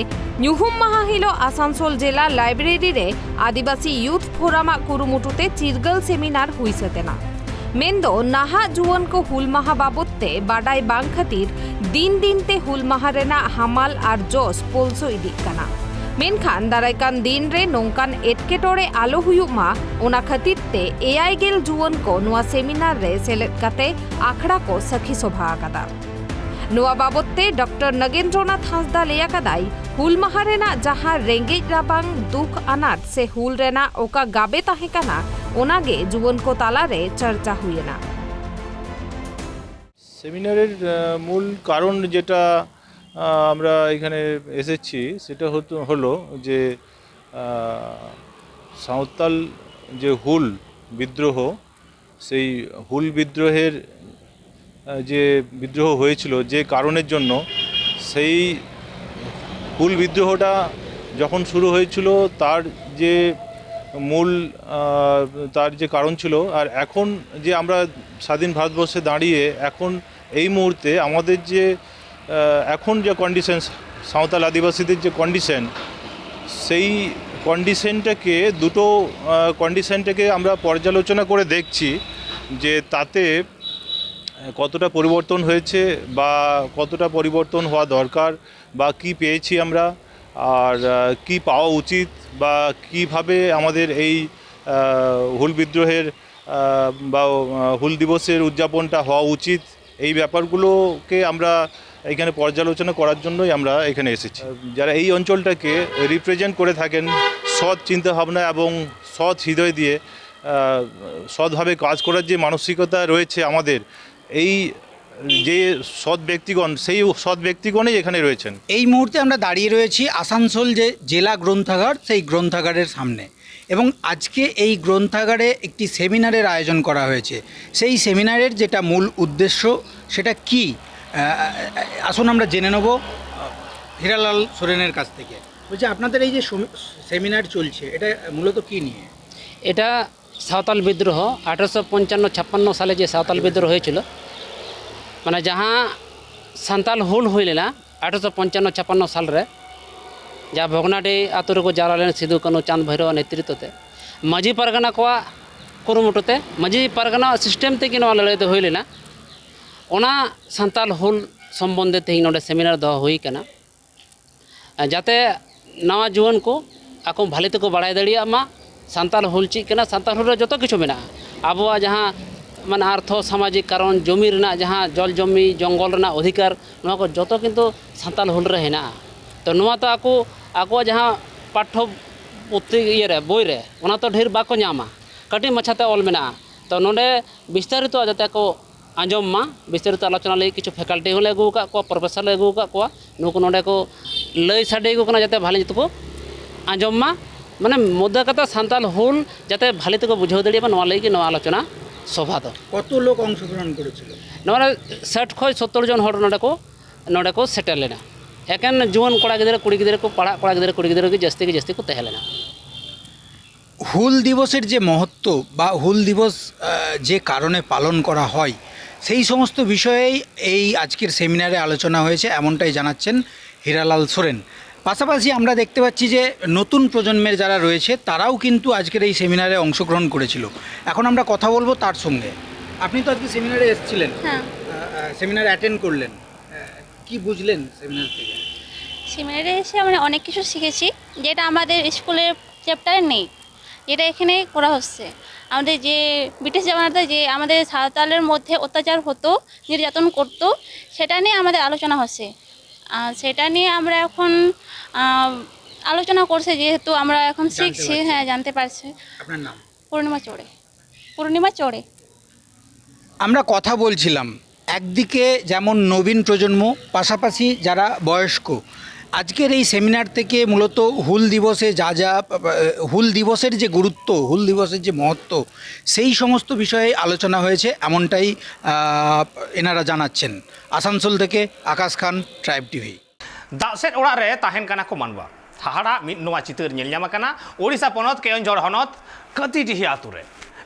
ᱧᱩᱦᱩᱢ ᱢᱟᱦᱟ ᱦᱤᱞᱚᱜ ᱟᱥᱟᱱᱥᱳᱞ ᱡᱮᱞᱟ ᱞᱟᱭᱵᱨᱮᱨᱤ ᱨᱮ ᱟᱹᱫᱤᱵᱟᱹᱥᱤ ᱭᱩᱛᱷ ᱯᱷᱳᱨᱟᱢ ᱟᱜ ᱠᱩᱨᱩᱢᱩᱴᱩ ᱛᱮ ᱪᱤᱨᱜᱟᱹᱞ ᱥᱮᱢᱤᱱᱟᱨ ᱦᱩᱭ ᱥᱟᱹᱛ ᱮᱱᱟ᱾ ᱢᱮᱱᱫᱚ ᱱᱟᱦᱟᱜ ᱡᱩᱣᱟᱹᱱ ᱠᱚ ᱦᱩᱞ ᱢᱟᱦᱟ ᱵᱟᱵᱚᱛ ᱛᱮ ᱵᱟᱰᱟᱭ ᱵᱟᱝ ᱠᱷᱟᱹᱛᱤᱨ ᱫᱤᱱ ᱫᱤᱱ ᱛᱮ ᱦᱩᱞ ᱢᱟᱦᱟ ᱨᱮᱱᱟᱜ ᱦᱟᱢᱟᱞ ᱟᱨ ᱡᱚᱥ ᱯᱚᱞᱥᱚ ᱤᱫᱤᱜ ᱠᱟᱱᱟ᱾ ᱢᱮᱱᱠᱷᱟᱱ ᱫᱟᱨᱟᱭ ᱠᱟᱱ ᱫᱤᱱ ᱨᱮ ᱱᱚᱝᱠᱟᱱ ᱮᱴᱠᱮᱴᱚᱬᱮ ᱟᱞᱚ ᱦᱩᱭᱩᱜ ᱢᱟ, ᱚᱱᱟ ᱠᱷᱟᱹᱛᱤᱨ ᱛᱮ ᱮᱭᱟᱭ ᱜᱮᱞ ᱡᱩᱣᱟᱹᱱ ᱠᱚ ᱱᱚᱣᱟ ᱥᱮᱢᱤᱱᱟᱨ ᱨᱮ ᱥᱮᱞᱮᱫ ᱠᱟᱛᱮ ᱟᱠᱷᱲᱟ ᱠᱚ ᱥᱟᱹᱠᱷᱤ ᱥᱚᱵᱷᱟ ᱟᱠᱟᱫᱟ᱾ ᱱᱚᱣᱟ ᱵᱟᱵᱚᱛ ᱛᱮ ᱰᱚᱠᱴᱚᱨ ᱱᱟᱜᱮᱱᱫᱨᱚᱱᱟᱛᱷ ᱦᱟᱸᱥᱫᱟ ᱞᱟᱹᱭ ᱟᱠᱟᱫᱟᱭ, ᱦᱩᱞ ᱢᱟᱦᱟ ᱨᱮᱱᱟᱜ ᱡᱟᱦᱟᱸ ᱨᱮᱸᱜᱮᱡ ᱨᱟᱵᱟᱝ ᱫᱩᱠ ᱟᱱᱟᱴ ᱥᱮ ᱦᱩᱞ ᱨᱮᱱᱟᱜ ᱚᱠᱟ ᱜᱟᱵᱮ ᱛᱟᱦᱮᱸ ᱠᱟᱱᱟ, ᱚᱱᱟ ᱜᱮ ᱡᱩᱣᱟᱹᱱ ᱠᱚ ᱛᱟᱞᱟ ᱨᱮ ᱪᱟᱨᱪᱟ ᱦᱩᱭ ᱮᱱᱟ᱾ সেমিনারের, আহ, মূল কারণ যেটা, আহ, আমরা এখানে এসেছি, সেটা হতো, হলো যে, আহ, সাঁওতাল যে হুল বিদ্রোহ, সেই হুল বিদ্রোহের, আহ, যে বিদ্রোহ হয়েছিল, যে কারণের জন্য সেই হুল বিদ্রোহটা যখন শুরু হয়েছিল, তার যে মূল আহ, তার যে কারণ ছিল, আর এখন যে আমরা স্বাধীন ভারতবর্ষে দাঁড়িয়ে এখন এই মুহূর্তে আমাদের যে আহ, এখন যে কন্ডিশন, সাঁওতাল আদিবাসীদের যে কন্ডিশন, সেই কন্ডিশনটাকে দুটো কন্ডিশনটাকে আমরা পর্যালোচনা করে দেখছি যে তাতে কতটা পরিবর্তন হয়েছে বা কতটা পরিবর্তন হওয়া দরকার বা কি পেয়েছি আমরা, আর আহ, কি পাওয়া উচিত বা কিভাবে আমাদের এই আহ, হুল বিদ্রোহের আহ, বা আহ, হুল দিবসের উদযাপনটা হওয়া উচিত, এই ব্যাপারগুলোকে আমরা এখানে পর্যালোচনা করার জন্যই আমরা এখানে এসেছি। যারা এই অঞ্চলটাকে রিপ্রেজেন্ট করে থাকেন সৎ চিন্তাভাবনা এবং সৎ হৃদয় দিয়ে, আহ, সৎভাবে কাজ করার যে মানসিকতা রয়েছে আমাদের, এই যে সৎ ব্যক্তিগণ, সেই সৎ ব্যক্তিগণই এখানে রয়েছেন। এই মুহূর্তে আমরা দাঁড়িয়ে রয়েছি আসানসোল যে জেলা গ্রন্থাগার, সেই গ্রন্থাগারের সামনে, এবং আজকে এই গ্রন্থাগারে একটি সেমিনারের আয়োজন করা হয়েছে। সেই সেমিনারের যেটা মূল উদ্দেশ্য, সেটা কি, আহ, আসুন আমরা জেনে নেব আহ, হীরালাল সোরেনের কাছ থেকে। বলছি, আপনাদের এই যে সমি- সেমিনার চলছে, এটা মূলত কি নিয়ে? এটা সাঁওতাল বিদ্রোহ, আঠেরোশো পঞ্চান্ন ছাপ্পান্ন সালে যে সাঁওতাল বিদ্রোহ হয়েছিল, মানে ᱡᱟᱦᱟᱸ ᱥᱟᱱᱛᱟᱞ ᱦᱩᱞ ᱦᱩᱭ ᱞᱮᱱᱟ ᱟᱴᱷᱨᱚᱥᱚ ᱯᱚᱧᱪᱟᱱᱱᱚ ᱪᱷᱟᱯᱟᱱᱱᱚ ᱥᱟᱞ ᱨᱮ, ᱡᱟᱦᱟᱸ ᱵᱷᱚᱜᱽᱱᱟᱰᱤ ᱟᱛᱳ ᱨᱮᱠᱚ ᱡᱟᱣᱨᱟ ᱞᱮᱱ ᱥᱤᱫᱩ ᱠᱟᱹᱱᱦᱩ ᱪᱟᱸᱫᱽ ᱵᱷᱟᱭᱨᱳ ᱱᱮᱛᱨᱤᱛᱛᱚ ᱛᱮ, ᱢᱟᱹᱡᱷᱤ ᱯᱟᱨᱜᱟᱱᱟ ᱠᱚᱣᱟᱜ ᱠᱩᱨᱩᱢᱩᱴᱩ ᱛᱮ, ᱢᱟᱹᱡᱷᱤ ᱯᱟᱨᱜᱟᱱᱟ ᱥᱤᱥᱴᱮᱢ ᱛᱮᱜᱮ ᱱᱚᱣᱟ ᱞᱟᱹᱲᱦᱟᱹᱭ ᱫᱚ ᱦᱩᱭ ᱞᱮᱱᱟ᱾ ᱚᱱᱟ ᱥᱟᱱᱛᱟᱞ ᱦᱩᱞ ᱥᱚᱢᱵᱚᱱᱫᱷᱮ ᱛᱮᱦᱮᱧ ᱱᱚᱰᱮ ᱥᱮᱢᱤᱱᱟᱨ ᱫᱚᱦᱚ ᱦᱩᱭ ᱠᱟᱱᱟ᱾ ᱡᱟᱛᱮ ᱱᱟᱣᱟ ᱡᱩᱣᱟᱹᱱ ᱠᱚ ᱟᱠᱚ ᱵᱷᱟᱞᱮ ᱛᱮᱠᱚ ᱵᱟᱲᱟᱭ ᱫᱟᱲᱮᱭᱟᱜ ᱢᱟ ᱥᱟᱱᱛᱟᱲ ᱦᱩᱞ ᱪᱮᱫ ᱠᱟᱱᱟ᱾ ᱥᱟᱱᱛᱟᱲ ᱦᱩᱞ ᱨᱮ ᱡᱚᱛᱚ ᱠᱤᱪᱷᱩ ᱢᱮᱱᱟᱜᱼᱟ᱾ ᱟᱵᱚᱣᱟᱜ ᱡᱟᱦᱟᱸ ᱢᱟᱱᱮ ᱟᱨᱛᱷᱚ ᱥᱟᱢᱟᱡᱤᱠ ᱠᱟᱨᱚᱱ, ᱡᱚᱢᱤ ᱨᱮᱱᱟᱜ ᱡᱟᱦᱟᱸ ᱡᱚᱞ ᱡᱚᱢᱤ ᱡᱚᱝᱜᱚᱞ ᱨᱮᱱᱟᱜ ᱚᱫᱷᱤᱠᱟᱨ, ᱱᱚᱣᱟ ᱠᱚ ᱡᱚᱛᱚ ᱠᱤᱱᱛᱩ ᱥᱟᱱᱛᱟᱲ ᱦᱩᱞ ᱨᱮ ᱦᱮᱱᱟᱜᱼᱟ᱾ ᱛᱚ ᱱᱚᱣᱟ ᱛᱚ ᱟᱠᱚ ᱟᱠᱚᱣᱟᱜ ᱡᱟᱦᱟᱸ ᱯᱟᱴᱷᱚ ᱯᱩᱛᱷᱤ ᱤᱭᱟᱹ ᱨᱮ, ᱵᱳᱭ ᱨᱮ, ᱚᱱᱟ ᱛᱚ ᱰᱷᱮᱨ ᱵᱟᱠᱚ ᱧᱟᱢᱟ, ᱠᱟᱹᱴᱤᱡ ᱢᱟᱪᱷᱟᱛᱮ ᱚᱞ ᱢᱮᱱᱟᱜᱼᱟ᱾ ᱛᱚ ᱱᱚᱰᱮ ᱵᱤᱥᱛᱟᱨᱤᱛᱚ ᱡᱟᱛᱮ ᱠᱚ ᱟᱸᱡᱚᱢ ᱢᱟ, ᱵᱤᱥᱛᱟᱨᱤᱛᱚ ᱟᱞᱳᱪᱚᱱᱟ ᱞᱟᱹᱜᱤᱫ ᱠᱤᱪᱷᱩ ᱯᱷᱮᱠᱟᱞᱴᱤ ᱦᱚᱸᱞᱮ ᱟᱹᱜᱩ ᱟᱠᱟᱫ ᱠᱚᱣᱟ, ᱯᱨᱚᱯᱷᱮᱥᱚᱨ ᱞᱮ ᱟᱹᱜᱩ ᱟᱠᱟᱫ ᱠᱚᱣᱟ᱾ ᱱᱩᱠᱩ ᱱᱚᱰᱮ ᱠᱚ ᱞᱟᱹᱭ ᱥᱟᱰᱮ ᱟᱠᱚ ᱠᱟᱱᱟ ᱡᱟᱛᱮ ᱵᱷᱟᱞᱮ ᱧᱚᱜ ᱛᱮᱠᱚ ᱟᱸᱡᱚᱢ ᱢᱟ, ᱢᱟᱱᱮ ᱢᱩᱫᱽᱫᱟ ᱠᱟᱛᱷᱟ ᱥᱟᱱᱛᱟᱲ ᱦᱩᱞ ᱡᱟᱛᱮ ᱵᱷᱟᱞᱮ ᱛᱮᱠᱚ ᱵᱩᱡᱷᱟᱹᱣ ᱫᱟᱲᱮᱭᱟᱜ ᱢᱟ, ᱱᱚᱣᱟ ᱞᱟᱹᱜᱤᱫ ᱜᱮ ᱱᱚᱣᱟ ᱟᱞᱳᱪᱚᱱᱟ ᱥᱚᱵᱷᱟ ᱫᱚ᱾ কত লোক অংশগ্রহণ করেছিল? ᱱᱚᱣᱟ ᱨᱮ ᱥᱟᱴ ᱠᱷᱚᱱ ᱥᱚᱛᱛᱚᱨ ᱡᱚᱱ ᱦᱚᱲ ᱱᱚᱰᱮ ᱠᱚ ᱱᱚᱰᱮ ᱠᱚ ᱥᱮᱴᱮᱨ ᱞᱮᱱᱟ᱾ ᱮᱠᱮᱱ ᱡᱩᱣᱟᱹᱱ ᱠᱚᱲᱟ ᱜᱤᱫᱽᱨᱟᱹ, ᱠᱩᱲᱤ ᱜᱤᱫᱽᱨᱟᱹ ᱠᱚ, ᱯᱟᱲᱦᱟᱜ ᱠᱚᱲᱟ ᱜᱤᱫᱽᱨᱟᱹ, ᱠᱩᱲᱤ ᱜᱤᱫᱽᱨᱟᱹ ᱜᱮ ᱡᱟᱹᱥᱛᱤ ᱜᱮ ᱡᱟᱹᱥᱛᱤ ᱠᱚ ᱛᱟᱦᱮᱸ ᱞᱮᱱᱟ᱾ ᱦᱩᱞ ᱫᱤᱵᱚᱥᱮᱨ ᱡᱮ ᱢᱚᱦᱚᱛᱛᱚ ᱵᱟ ᱦᱩᱞ ᱫᱤᱵᱚᱥ, ᱟᱦ, ᱡᱮ ᱠᱟᱨᱚᱱᱮ ᱯᱟᱞᱚᱱ ᱠᱚᱨᱟ ᱦᱚᱭ, সেই সমস্ত বিষয়েই এই আজকের সেমিনারে আলোচনা হয়েছে, এমনটাই জানাচ্ছেন হীরালাল সোরেন। পাশাপাশি আমরা দেখতে পাচ্ছি যে নতুন প্রজন্মের যারা রয়েছে, তারাও কিন্তু আজকের এই সেমিনারে অংশগ্রহণ করেছিল। এখন আমরা কথা বলবো তার সঙ্গে। আপনি তো আজকে সেমিনারে এসেছিলেন, হ্যাঁ। আহ, আহ, সেমিনার অ্যাটেন্ড করলেন, আহ, কি বুঝলেন সেমিনার থেকে? সেমিনারে এসে আমরা অনেক কিছু শিখেছি, যেটা আমাদের স্কুলের চ্যাপ্টারে নেই, যেটা এখানে করা হচ্ছে। আমাদের যে ব্রিটিশ জামানাতে যে আমাদের সাঁওতালের মধ্যে অত্যাচার হতো, নির্যাতন করতো, সেটা নিয়ে আমাদের আলোচনা হচ্ছে। আর সেটা নিয়ে আমরা এখন, আহ, আলোচনা করছে, যেহেতু আমরা এখন জানতে শিখছি, পারছি। হ্যাঁ, জানতে পারছি। আপনার নাম? পূর্ণিমা চড়ে। পূর্ণিমা চড়ে। আমরা কথা বলছিলাম, একদিকে যেমন নবীন প্রজন্ম, পাশাপাশি যারা বয়স্ক। আজকের এই সেমিনার থেকে মূলত হুল দিবসে যা যা, আহ, হুল দিবসের যে গুরুত্ব, হুল দিবসের যে মহত্ব, সেই সমস্ত বিষয়ে আলোচনা হয়েছে, এমনটাই, আহ, এনারা জানাচ্ছেন। আসানসোল থেকে আকাশ খান, ট্রাইব টিভি। ᱫᱟᱜ ᱥᱮᱫ ᱚᱲᱟᱜ ᱨᱮ ᱛᱟᱦᱮᱱ ᱠᱟᱱᱟ ᱠᱚ ᱢᱟᱱᱣᱟ᱾ ᱦᱟᱦᱟᱲᱟ ᱢᱤᱫ ᱱᱚᱣᱟ ᱪᱤᱛᱟᱹᱨ ᱧᱮᱞ ᱧᱟᱢ ᱟᱠᱟᱱᱟ ᱳᱰᱤᱥᱟ ᱯᱚᱱᱚᱛ ᱠᱮᱭᱚᱱᱡᱷᱚᱲ ᱦᱚᱱᱚᱛ ᱠᱟᱹᱛᱤᱰᱤᱦᱤ ᱟᱛᱳ ᱨᱮ᱾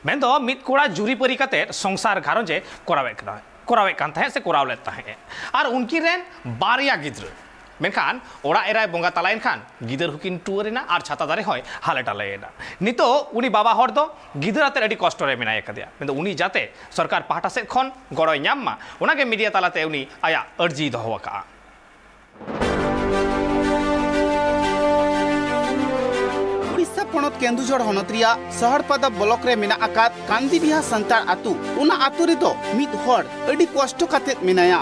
ᱢᱮᱱᱫᱚ ᱢᱤᱫ ᱠᱚᱲᱟ ᱡᱩᱨᱤᱯᱟᱹᱨᱤ ᱠᱟᱛᱮ ᱥᱚᱝᱥᱟᱨ ᱜᱷᱟᱨᱚᱸᱡᱽ ᱮ ᱠᱚᱨᱟᱣᱮᱫ ᱠᱟᱱᱟ, ᱠᱚᱨᱟᱣᱮᱫ ᱠᱟᱱ ᱛᱟᱦᱮᱸᱫ ᱥᱮ ᱠᱚᱨᱟᱣ ᱞᱮᱫ ᱛᱟᱦᱮᱸᱫ ᱮ᱾ ᱟᱨ ᱩᱱᱠᱤᱱ ᱨᱮᱱ ᱵᱟᱨᱭᱟ ᱜᱤᱫᱽᱨᱟᱹ᱾ ᱢᱮᱱᱠᱷᱟᱱ ᱚᱲᱟᱜ ᱮᱨᱟᱭ ᱵᱚᱸᱜᱟ ᱛᱟᱞᱟᱭᱮᱱ ᱠᱷᱟᱱ ᱜᱤᱫᱟᱹᱨ ᱦᱚᱸᱠᱤᱱ ᱴᱩᱣᱟᱹᱨ ᱮᱱᱟ ᱟᱨ ᱪᱷᱟᱛᱟ ᱫᱟᱨᱮ ᱦᱚᱸᱭ ᱦᱟᱞᱮ ᱰᱟᱞᱮᱭᱮᱱᱟ᱾ ᱱᱤᱛᱚᱜ ᱩᱱᱤ ᱵᱟᱵᱟ ᱦᱚᱲ ᱫᱚ ᱜᱤᱫᱟᱹᱨ ᱟᱛᱮ ᱟᱹᱰᱤ ᱠᱚᱥᱴᱚ ᱨᱮ ᱢᱮᱱᱟᱭ ᱟᱠᱟᱫᱮᱭᱟ᱾ ᱢᱮᱱᱫᱚ ᱩᱱᱤ ᱡᱟᱛᱮ ᱥᱚᱨᱠᱟᱨ ᱯᱟᱦᱴᱟ ᱥᱮᱫ ᱠᱷᱚᱱ ᱜᱚᱲᱚᱭ ᱧᱟᱢ ᱢᱟ, ᱚᱱᱟᱜᱮ ᱢᱤᱰᱤᱭᱟ ᱛᱟᱞᱟᱛᱮ ᱩᱱᱤ ᱟᱭᱟᱜ ᱟᱹᱨᱡᱤᱭ ᱫᱚᱦᱚ ᱟᱠᱟᱫᱼᱟ᱾ ᱩᱲᱤᱥᱥᱟ ᱯᱚᱱᱚᱛ ᱠᱮᱱᱫᱩᱡᱷᱚᱲ ᱦᱚᱱᱚᱛ ᱨᱮᱭᱟᱜ ᱥᱚᱦᱚᱨᱯᱟᱫᱟ ᱵᱞᱚᱠ ᱨᱮ ᱢᱮᱱᱟᱜ ᱟᱠᱟᱫ ᱠᱟᱱᱫᱤᱵᱤᱦᱟ ᱥᱟᱱᱛᱟᱲ ᱟᱹᱛᱩ, ᱚᱱᱟ ᱟᱹᱛᱩ ᱨᱮᱫᱚ ᱢᱤᱫ ᱦᱚᱲ ᱟᱹᱰᱤ ᱠᱚᱥᱴᱚ ᱠᱟᱛᱮᱫ ᱢᱮᱱᱟᱭᱟ᱾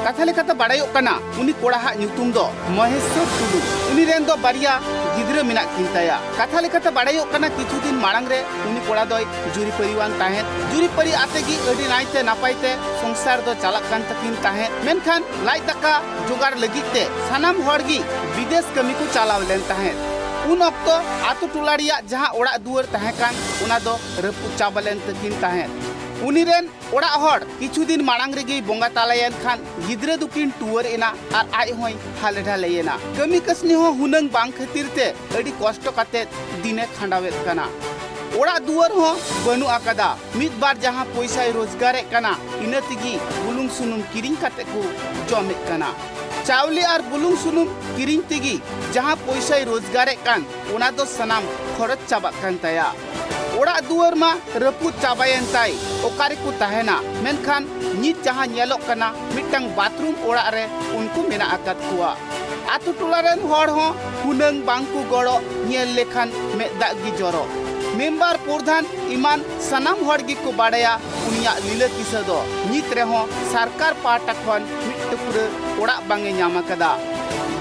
ᱠᱟᱛᱷᱟ ᱞᱮᱠᱟᱛᱮ ᱵᱟᱲᱟᱭᱚᱜ ᱠᱟᱱᱟ, ᱩᱱᱤ ᱠᱚᱲᱟᱦᱟᱜ ᱧᱩᱛᱩᱢ ᱫᱚ ᱢᱚᱦᱮᱥᱣᱚᱨ ᱴᱩᱰᱩ᱾ ᱩᱱᱤ ᱨᱮᱱ ᱫᱚ ᱵᱟᱨᱭᱟ ᱜᱤᱫᱽᱨᱟᱹ ᱢᱮᱱᱟᱜ ᱠᱤᱱ ᱛᱟᱭᱟ᱾ ᱠᱟᱛᱷᱟ ᱞᱮᱠᱟᱛᱮ ᱵᱟᱲᱟᱭᱚᱜ ᱠᱟᱱᱟ, ᱠᱤᱪᱷᱩ ᱫᱤᱱ ᱢᱟᱲᱟᱝ ᱨᱮ ᱩᱱᱤ ᱠᱚᱲᱟ ᱫᱚᱭ ᱡᱩᱨᱤᱯᱟᱹᱨᱤᱣᱟᱱ ᱛᱟᱦᱮᱸᱫ᱾ ᱡᱩᱨᱤᱯᱟᱹᱨᱤ ᱟᱛᱮ ᱜᱮ ᱟᱹᱰᱤ ᱱᱟᱭᱛᱮ ᱱᱟᱯᱟᱭ ᱛᱮ ᱥᱚᱝᱥᱟᱨ ᱫᱚ ᱪᱟᱞᱟᱜ ᱠᱟᱱ ᱛᱟᱹᱠᱤᱱ ᱛᱟᱦᱮᱸᱫ᱾ ᱢᱮᱱᱠᱷᱟᱱ ᱞᱟᱡ ᱫᱟᱠᱟ ᱡᱚᱜᱟᱲ ᱞᱟᱹᱜᱤᱫ ᱛᱮ ᱥᱟᱱᱟᱢ ᱦᱚᱲ ᱜᱮ ᱵᱤᱫᱮᱥ ᱠᱟᱹᱢᱤ ᱠᱚ ᱪᱟᱞᱟᱣ ᱞᱮᱱ ᱛᱟᱦᱮᱸᱫ᱾ ᱩᱱ ᱚᱠᱛᱚ ᱟᱛᱳ ᱴᱚᱞᱟ ᱨᱮᱭᱟᱜ ᱡᱟᱦᱟᱸ ᱚᱲᱟᱜ ᱫᱩᱣᱟᱹᱨ ᱛᱟᱦᱮᱸ ᱠᱟᱱ, ᱚᱱᱟ ᱫᱚ ᱨᱟᱹᱯᱩᱫ ᱪᱟᱵᱟ ᱞᱮᱱ ᱛᱟᱹᱠᱤᱱ ᱛᱟᱦᱮᱸᱫ᱾ ᱩᱱᱤ ᱨᱮᱱ ᱚᱲᱟᱜ ᱦᱚᱲ ᱠᱤᱪᱷᱩ ᱫᱤᱱ ᱢᱟᱲᱟᱝ ᱨᱮᱜᱮᱭ ᱵᱚᱸᱜᱟ ᱛᱟᱞᱟᱭᱮᱱ ᱠᱷᱟᱱ ᱜᱤᱫᱽᱨᱟᱹ ᱫᱚᱠᱤᱱ ᱴᱩᱣᱟᱹᱨ ᱮᱱᱟ ᱟᱨ ᱟᱡ ᱦᱚᱸᱭ ᱦᱟᱞᱮ ᱰᱷᱟᱞᱮᱭᱮᱱᱟ᱾ ᱠᱟᱹᱢᱤ ᱠᱟᱹᱥᱱᱤ ᱦᱚᱸ ᱦᱩᱱᱟᱹᱝ ᱵᱟᱝ ᱠᱷᱟᱹᱛᱤᱨ ᱛᱮ ᱟᱹᱰᱤ ᱠᱚᱥᱴᱚ ᱠᱟᱛᱮ ᱫᱤᱱᱮ ᱠᱷᱟᱸᱰᱟᱣᱮᱫ ᱠᱟᱱᱟ᱾ ᱚᱲᱟᱜ ᱫᱩᱣᱟᱹᱨ ᱦᱚᱸ ᱵᱟᱹᱱᱩᱜ ᱟᱠᱟᱫᱟ᱾ ᱢᱤᱫ ᱵᱟᱨ ᱡᱟᱦᱟᱸ ᱯᱚᱭᱥᱟᱭ ᱨᱳᱡᱽᱜᱟᱨᱮᱫ ᱠᱟᱱᱟ, ᱤᱱᱟᱹ ᱛᱮᱜᱮ ᱵᱩᱞᱩᱝ ᱥᱩᱱᱩᱢ ᱠᱤᱨᱤᱧ ᱠᱟᱛᱮ ᱠᱚ ᱡᱚᱢᱮᱫ ᱠᱟᱱᱟ᱾ ᱪᱟᱣᱞᱮ ᱟᱨ ᱵᱩᱞᱩᱝ ᱥᱩᱱᱩᱢ ᱠᱤᱨᱤᱧ ᱛᱮᱜᱮ ᱡᱟᱦᱟᱸ ᱯᱚᱭᱥᱟᱭ ᱨᱳᱡᱽᱜᱟᱨᱮᱫ ᱠᱟᱱ, ᱚᱱᱟ ᱫᱚ ᱥᱟᱱᱟᱢ ᱠᱷᱚᱨᱚᱪ ᱪᱟᱵᱟᱜ ᱠᱟᱱ ᱛᱟᱭᱟ᱾ ᱚᱲᱟᱜ ᱫᱩᱣᱟᱹᱨ ᱢᱟ ᱨᱟᱹᱯᱩᱫ ᱪᱟᱵᱟᱭᱮᱱ ᱛᱟᱭ, ᱚᱠᱟ ᱨᱮᱠᱚ ᱛᱟᱦᱮᱱᱟ? ᱢᱮᱱᱠᱷᱟᱱ ᱱᱤᱛ ᱡᱟᱦᱟᱸ ᱧᱮᱞᱚᱜ ᱠᱟᱱᱟ, ᱢᱤᱫᱴᱟᱝ ᱵᱟᱛᱷᱨᱩᱢ ᱚᱲᱟᱜ ᱨᱮ ᱩᱱᱠᱩ ᱢᱮᱱᱟᱜ ᱟᱠᱟᱫ ᱠᱚᱣᱟ᱾ ᱟᱛᱳ ᱴᱚᱞᱟ ᱨᱮᱱ ᱦᱚᱲ ᱦᱚᱸ ᱦᱩᱱᱟᱹᱝ ᱵᱟᱝ ᱠᱚ ᱜᱚᱲᱚ, ᱧᱮᱞ ᱞᱮᱠᱷᱟᱱ ᱢᱮᱫ ᱫᱟᱜ ᱜᱮ ᱡᱚᱨᱚ᱾ ᱢᱮᱢᱵᱟᱨ ᱯᱨᱚᱫᱷᱟᱱ ᱮᱢᱟᱱ ᱥᱟᱱᱟᱢ ᱦᱚᱲ ᱜᱮᱠᱚ ᱵᱟᱲᱟᱭᱟ ᱩᱱᱤᱭᱟᱜ ᱞᱤᱞᱟᱹ ᱠᱤᱥᱟᱹ ᱫᱚ᱾ ᱱᱤᱛ ᱨᱮᱦᱚᱸ ᱥᱚᱨᱠᱟᱨ ᱯᱟᱦᱴᱟ ᱠᱷᱚᱱ ᱢᱤᱫ ᱴᱩᱠᱨᱟᱹ ᱚᱲᱟᱜ ᱵᱟᱝ ᱮ ᱧᱟᱢ ᱟᱠᱟᱫᱟ᱾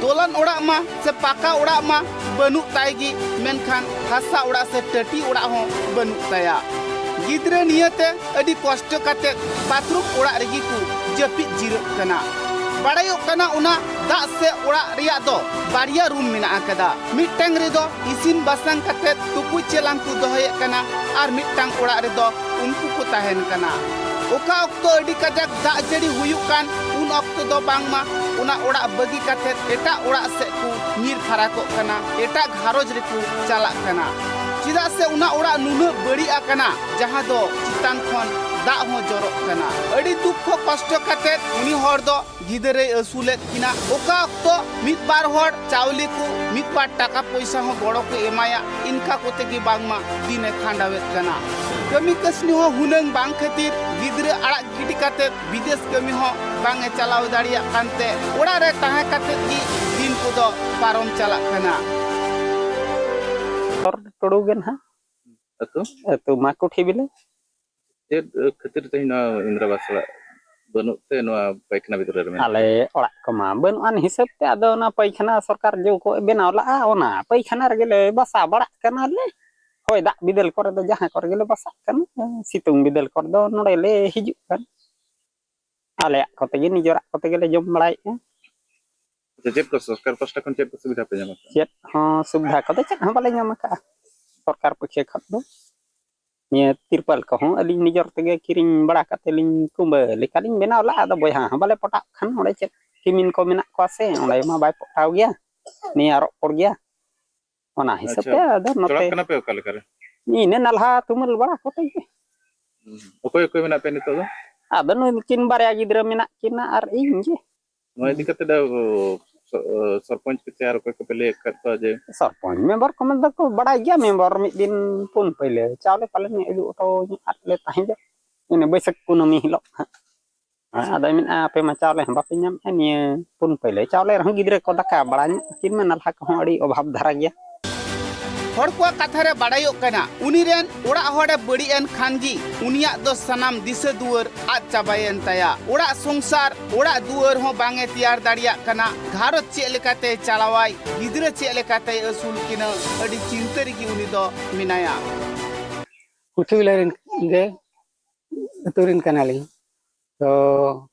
ᱫᱚᱞᱟᱱ ᱚᱲᱟᱜ ᱢᱟ ᱥᱮ ᱯᱟᱠᱟ ᱚᱲᱟᱜ ᱢᱟ ᱵᱟᱹᱱᱩᱜ ᱛᱟᱭ ᱜᱮ, ᱢᱮᱱᱠᱷᱟᱱ ᱦᱟᱥᱟ ᱚᱲᱟᱜ ᱥᱮ ᱴᱟᱹᱴᱤ ᱚᱲᱟᱜ ᱦᱚᱸ ᱵᱟᱹᱱᱩᱜ ᱛᱟᱭᱟ᱾ ᱜᱤᱫᱽᱨᱟᱹ ᱱᱤᱭᱟᱹᱛᱮ ᱟᱹᱰᱤ ᱠᱚᱥᱴᱚ ᱠᱟᱛᱮ ᱵᱟᱛᱷᱨᱩᱢ ᱚᱲᱟᱜ ᱨᱮᱜᱮ ᱠᱚ ᱡᱟᱹᱯᱤᱫ ᱡᱤᱨᱟᱹᱜ ᱠᱟᱱᱟ᱾ ᱵᱟᱲᱟᱭᱚᱜ ᱠᱟᱱᱟ, ᱚᱱᱟ ᱫᱟᱜ ᱥᱮ ᱚᱲᱟᱜ ᱨᱮᱭᱟᱜ ᱫᱚ ᱵᱟᱨᱭᱟ ᱨᱩᱢ ᱢᱮᱱᱟᱜ ᱟᱠᱟᱫᱟ᱾ ᱢᱤᱫᱴᱟᱝ ᱨᱮᱫᱚ ᱤᱥᱤᱱ ᱵᱟᱥᱟᱝ ᱠᱟᱛᱮ ᱴᱩᱠᱩᱡ ᱪᱮᱞᱟᱝ ᱠᱚ ᱫᱚᱦᱚᱭᱮᱫ ᱠᱟᱱᱟ ᱟᱨ ᱢᱤᱫᱴᱟᱝ ᱚᱲᱟᱜ ᱨᱮᱫᱚ ᱩᱱᱠᱩ ᱠᱚ ᱛᱟᱦᱮᱱ ᱠᱟᱱᱟ᱾ ᱚᱠᱟ ᱚᱠᱛᱚ ᱟᱹᱰᱤ ᱠᱟᱡᱟᱠ ᱫᱟᱜ ᱡᱟᱹᱲᱤ ᱦᱩᱭᱩᱜ ᱠᱟᱱ, ᱩᱱ ᱚᱠᱛᱚ ᱫᱚ ᱵᱟᱝᱢᱟ ᱚᱱᱟ ᱚᱲᱟᱜ ᱵᱟᱹᱜᱤ ᱠᱟᱛᱮ ᱮᱴᱟᱜ ᱚᱲᱟᱜ ᱥᱮᱫ ᱠᱚ ᱧᱤᱨ ᱯᱷᱟᱨᱟᱠᱚᱜ ᱠᱟᱱᱟ, ᱮᱴᱟᱜ ᱜᱷᱟᱨᱚᱸᱡᱽ ᱨᱮᱠᱚ ᱪᱟᱞᱟᱜ ᱠᱟᱱᱟ᱾ ᱪᱮᱫᱟᱜ ᱥᱮ ᱚᱱᱟ ᱚᱲᱟᱜ ᱱᱩᱱᱟᱹᱜ ᱵᱟᱹᱲᱤᱡ ᱟᱠᱟᱱᱟ, ᱡᱟᱦᱟᱸ ᱫᱚ ᱪᱮᱛᱟᱱ ᱠᱷᱚᱱ ᱫᱟᱜ ᱦᱚᱸ ᱡᱚᱨᱚᱜ ᱠᱟᱱᱟ᱾ ᱟᱹᱰᱤ ᱫᱩᱠᱠᱷᱚ ᱠᱚᱥᱴᱚ ᱠᱟᱛᱮ ᱩᱱᱤ ᱦᱚᱲ ᱫᱚ ᱜᱤᱫᱽᱨᱟᱹᱭ ᱟᱹᱥᱩᱞᱮᱫ ᱠᱤᱱᱟ᱾ ᱚᱠᱟ ᱚᱠᱛᱚ ᱢᱤᱫ ᱵᱟᱨ ᱦᱚᱲ ᱪᱟᱣᱞᱮ ᱠᱚ, ᱢᱤᱫ ᱵᱟᱨ ᱴᱟᱠᱟ ᱯᱚᱭᱥᱟ ᱦᱚᱸ ᱜᱚᱲᱚ ᱠᱚ ᱮᱢᱟᱭᱟ, ᱤᱱᱠᱟ ᱠᱚᱛᱮ ᱜᱮ ᱵᱟᱝᱢᱟ ᱫᱤᱱᱮ ᱠᱷᱟᱸᱰᱟᱣᱮᱫ ᱠᱟᱱᱟ᱾ ᱠᱟᱹᱢᱤ ᱠᱟᱹᱥᱱᱤ ᱦᱚᱸ ᱦᱩᱱᱟᱹᱝ ᱵᱟᱝ ᱠᱷᱟᱹᱛᱤᱨ ᱜᱤᱫᱽᱨᱟᱹ ᱟᱲᱟᱜ ᱜᱤᱰᱤ ᱠᱟᱛᱮ ᱵᱤᱫᱮᱥ ᱠᱟᱹᱢᱤ ᱦᱚᱸ ᱵᱟᱝ ᱮ ᱪᱟᱞᱟᱣ ᱫᱟᱲᱮᱭᱟᱜ ᱠᱟᱱᱛᱮ ᱚᱲᱟᱜ ᱨᱮ ᱛᱟᱦᱮᱸ ᱠᱟᱛᱮ ᱜᱮ ᱫᱤᱱ ᱠᱚᱫᱚ ᱯᱟᱨᱚᱢ ᱪᱟᱞᱟᱜ ᱠᱟᱱᱟ᱾ ᱦᱚᱨ ᱴᱩᱰᱩ ᱜᱮ ᱱᱟᱦᱟᱜ᱾ ᱟᱹᱛᱩ? ᱟᱹᱛᱩ ᱢᱟ ᱠᱩᱴᱷᱤ ᱵᱤᱞᱟᱹ᱾ ᱪᱮᱫ ᱠᱷᱟᱹᱛᱤᱨ ᱛᱮᱦᱮᱧ ᱱᱚᱣᱟ ᱤᱱᱫᱨᱟ ᱟᱵᱟᱥ ᱚᱲᱟᱜ ᱵᱟᱹᱱᱩᱜ ᱛᱮ ᱱᱚᱣᱟ ᱯᱟᱭᱠᱷᱟᱱᱟ ᱵᱷᱤᱛᱨᱤ ᱨᱮ ᱢᱮᱱᱟᱜ ᱟᱞᱮ ᱯᱮᱭᱟ? ᱚᱲᱟᱜ ᱠᱚᱢᱟ ᱵᱟᱹᱱᱩᱜ ᱟᱱ ᱦᱤᱥᱟᱹᱵ ᱛᱮ, ᱟᱫᱚ ᱚᱱᱟ ᱯᱟᱭᱠᱷᱟᱱᱟ ᱥᱚᱨᱠᱟᱨ ᱡᱮ ᱠᱚ ᱵᱮᱱᱟᱣ ᱞᱟᱜᱼᱟ, ᱚᱱᱟ ᱯᱟᱭᱠᱷᱟᱱᱟ ᱨᱮᱜᱮ ᱞᱮ ᱵᱟᱥᱟ ᱵᱟᱲᱟᱜ ᱠᱟᱱᱟᱞᱮ᱾ ᱦᱚᱭ ᱫᱟᱜ ᱵᱤᱫᱟᱹᱞ ᱠᱚᱨᱮ ᱫᱚ ᱡᱟᱦᱟᱸ ᱠᱚᱨᱮ ᱜᱮᱞᱮ ᱵᱟᱥᱟᱜ ᱠᱟᱱᱟ, ᱥᱤᱛᱩᱝ ᱵᱤᱫᱟᱹᱞ ᱠᱚᱨᱮ ᱫᱚ ᱱᱚᱰᱮ ᱞᱮ ᱦᱤᱡᱩᱜ ᱠᱟᱱᱟ᱾ ᱟᱞᱮᱭᱟᱜ ᱠᱚᱛᱮ ᱜᱮ, ᱱᱤᱡᱮᱨᱟᱜ ᱠᱚᱛᱮ ᱜᱮᱞᱮ ᱡᱚᱢ ᱵᱟᱲᱟᱭᱮᱫᱼᱟ᱾ ᱟᱪᱪᱷᱟ, ᱪᱮᱫ ᱠᱚ ᱥᱚᱨᱠᱟᱨ ᱯᱟᱥᱴᱟ ᱠᱷᱚᱱ ᱪᱮᱫ ᱠᱚ ᱥᱩᱵᱤᱫᱷᱟ ᱯᱮ ᱧᱟᱢ ᱟᱠᱟᱫᱟ? ᱪᱮᱫ ᱦᱚᱸ ᱥᱩᱵᱤᱫᱷᱟ ᱠᱚᱫᱚ ᱪᱮᱫ ᱦᱚᱸ ᱵᱟᱞᱮ ᱧᱟᱢ ᱟᱠᱟᱫᱼᱟ ᱥᱚᱨᱠᱟᱨ ᱯᱟᱹᱠᱷᱤᱭᱟᱹ ᱠᱷᱚᱱ ᱫᱚ᱾ ᱱᱤᱭᱟᱹ ᱛᱤᱨᱯᱟᱞ ᱠᱚᱦᱚᱸ ᱟᱹᱞᱤᱧ ᱱᱤᱡᱚᱨ ᱛᱮᱜᱮ ᱠᱤᱨᱤᱧ ᱵᱟᱲᱟ ᱠᱟᱛᱮ ᱞᱤᱧ ᱠᱩᱢᱵᱟᱹ ᱞᱮᱠᱟᱞᱤᱧ ᱵᱮᱱᱟᱣ ᱞᱟᱜᱼᱟ᱾ ᱟᱫᱚ ᱵᱚᱭᱦᱟ ᱦᱚᱸ ᱵᱟᱞᱮ ᱯᱚᱴᱟᱜ ᱠᱷᱟᱱ, ᱚᱸᱰᱮ ᱪᱮᱫ ᱠᱤᱢᱤᱱ ᱠᱚ ᱢᱮᱱᱟᱜ ᱠᱚᱣᱟ ᱥᱮ, ᱚᱸᱰᱮ ᱢᱟ ᱵᱟᱭ ᱯᱚᱴᱟᱣ ᱜᱮᱭᱟ ᱱᱤᱭᱟᱹ ᱨᱚᱜ ᱠᱚᱲ ᱜᱮᱭᱟ᱾ ᱚᱱᱟ ᱦᱤᱥᱟᱹᱵ ᱟᱪᱪᱷᱟ᱾ ᱛᱮ ᱟᱫᱚ ᱪᱟᱞᱟᱜ ᱱᱚᱛᱮ ᱠᱟᱱᱟ ᱯᱮ ᱚᱠᱟ ᱞᱮᱠᱟᱨᱮ? ᱤᱱᱟᱹ ᱱᱟᱞᱦᱟ ᱛᱩᱢᱟᱹᱞ ᱵᱟᱲᱟ ᱠᱚᱛᱮ ᱜᱮ᱾ ᱦᱩᱸ᱾ ᱚᱠᱚᱭ ᱚᱠᱚᱭ ᱢᱮᱱᱟᱜ ᱯᱮᱭᱟ ᱱᱤᱛᱚᱜ ᱫᱚ? ᱟᱫᱚ ᱱᱩᱠᱤᱱ ᱵᱟᱨᱭᱟ ᱜᱤᱫᱽᱨᱟᱹ ᱢᱮᱱᱟᱜ ᱠᱤᱱᱟ ᱟᱨ ᱤᱧ ᱜᱮ᱾ ᱱᱚᱣᱟ ᱤᱫᱤ ᱠᱟᱛᱮ ᱫᱚ, ᱥᱚ-, ᱥᱚᱨᱯᱚᱧᱪ ᱠᱚ ᱪᱮ ᱟᱨ ᱚᱠᱚᱭ ᱠᱚᱯᱮ ᱞᱟᱹᱭ ᱟᱠᱟᱫ ᱠᱚᱣᱟ ᱡᱮ? ᱥᱚᱨᱯᱚᱧᱪ ᱢᱮᱢᱵᱟᱨ ᱠᱚᱢᱟ ᱫᱚᱠᱚ ᱵᱟᱲᱟᱭ ᱜᱮᱭᱟ᱾ ᱢᱮᱢᱵᱟᱨ ᱢᱤᱫ ᱫᱤᱱ ᱯᱩᱱ ᱯᱟᱹᱭᱞᱟᱹ ᱪᱟᱣᱞᱮ ᱯᱟᱞᱮᱱ ᱩᱫᱩᱜ ᱦᱚᱴᱚ ᱟᱫ ᱞᱮ ᱛᱟᱦᱮᱸ ᱡᱚᱜ, ᱤᱱᱟᱹ ᱵᱟᱹᱭᱥᱟᱹᱠᱷ ᱠᱩᱱᱟᱹᱢᱤ ᱦᱤᱞᱳᱜ ᱦᱟᱸᱜ᱾ ᱦᱮᱸ, ᱟᱫᱚᱭ ᱢᱮᱱᱮᱫᱼᱟ, "ᱟᱯᱮ ᱢᱟ ᱪᱟᱣᱞᱮ ᱦᱚᱸ ᱵᱟᱯᱮ ᱧᱟᱢᱮᱫᱼᱟ, ᱱᱤᱭᱟᱹ ᱯᱩᱱ ᱯᱟᱹᱭᱞᱟᱹ ᱪᱟᱣᱞᱮ ᱨᱮᱦᱚᱸ ᱜᱤᱫᱽᱨᱟᱹ ᱠᱚ ᱫᱟᱠᱟ ᱵᱟᱲᱟ ᱧᱚᱜ ᱠᱤᱱ ᱢᱮ, ᱱᱟᱞᱦᱟ ᱠᱚᱦᱚᱸ ᱟᱹᱰᱤ ᱚᱵᱷᱟᱵᱽ ᱫᱷᱟᱨᱟ ᱜᱮᱭᱟ᱾" ᱦᱚᱲ ᱠᱚᱣᱟᱜ ᱠᱟᱛᱷᱟ ᱨᱮ ᱵᱟᱲᱟᱭᱚᱜ ᱠᱟᱱᱟ, ᱩᱱᱤ ᱨᱮᱱ ᱚᱲᱟᱜ ᱦᱚᱲᱮ ᱵᱟᱹᱲᱤᱡ ᱮᱱ ᱠᱷᱟᱱ ᱜᱮ ᱩᱱᱤᱭᱟᱜ ᱫᱚ ᱥᱟᱱᱟᱢ ᱫᱤᱥᱟᱹ ᱫᱩᱣᱟᱹᱨ ᱟᱫ ᱪᱟᱵᱟᱭᱮᱱ ᱛᱟᱭᱟ᱾ ᱚᱲᱟᱜ ᱥᱚᱝᱥᱟᱨ, ᱚᱲᱟᱜ ᱫᱩᱣᱟᱹᱨ ᱦᱚᱸ ᱵᱟᱝ ᱮ ᱛᱮᱭᱟᱨ ᱫᱟᱲᱮᱭᱟᱜ ᱠᱟᱱᱟ᱾ ᱜᱷᱟᱨᱚᱸᱡᱽ ᱪᱮᱫ ᱞᱮᱠᱟᱛᱮ ᱪᱟᱞᱟᱣᱟᱭ, ᱜᱤᱫᱽᱨᱟᱹ ᱪᱮᱫ ᱞᱮᱠᱟᱛᱮᱭ ᱟᱹᱥᱩᱞ ᱠᱤᱱᱟ, ᱟᱹᱰᱤ ᱪᱤᱱᱛᱟᱹ ᱨᱮᱜᱮ ᱩᱱᱤ ᱫᱚ ᱢᱮᱱᱟᱭᱟ᱾ ᱠᱩᱴᱷᱤ ᱵᱤᱞᱟᱹ ᱨᱮᱱ ᱜᱮ ᱟᱹᱛᱩ ᱨᱮᱱ ᱠᱟᱱᱟᱞᱤᱧ᱾ ᱛᱚ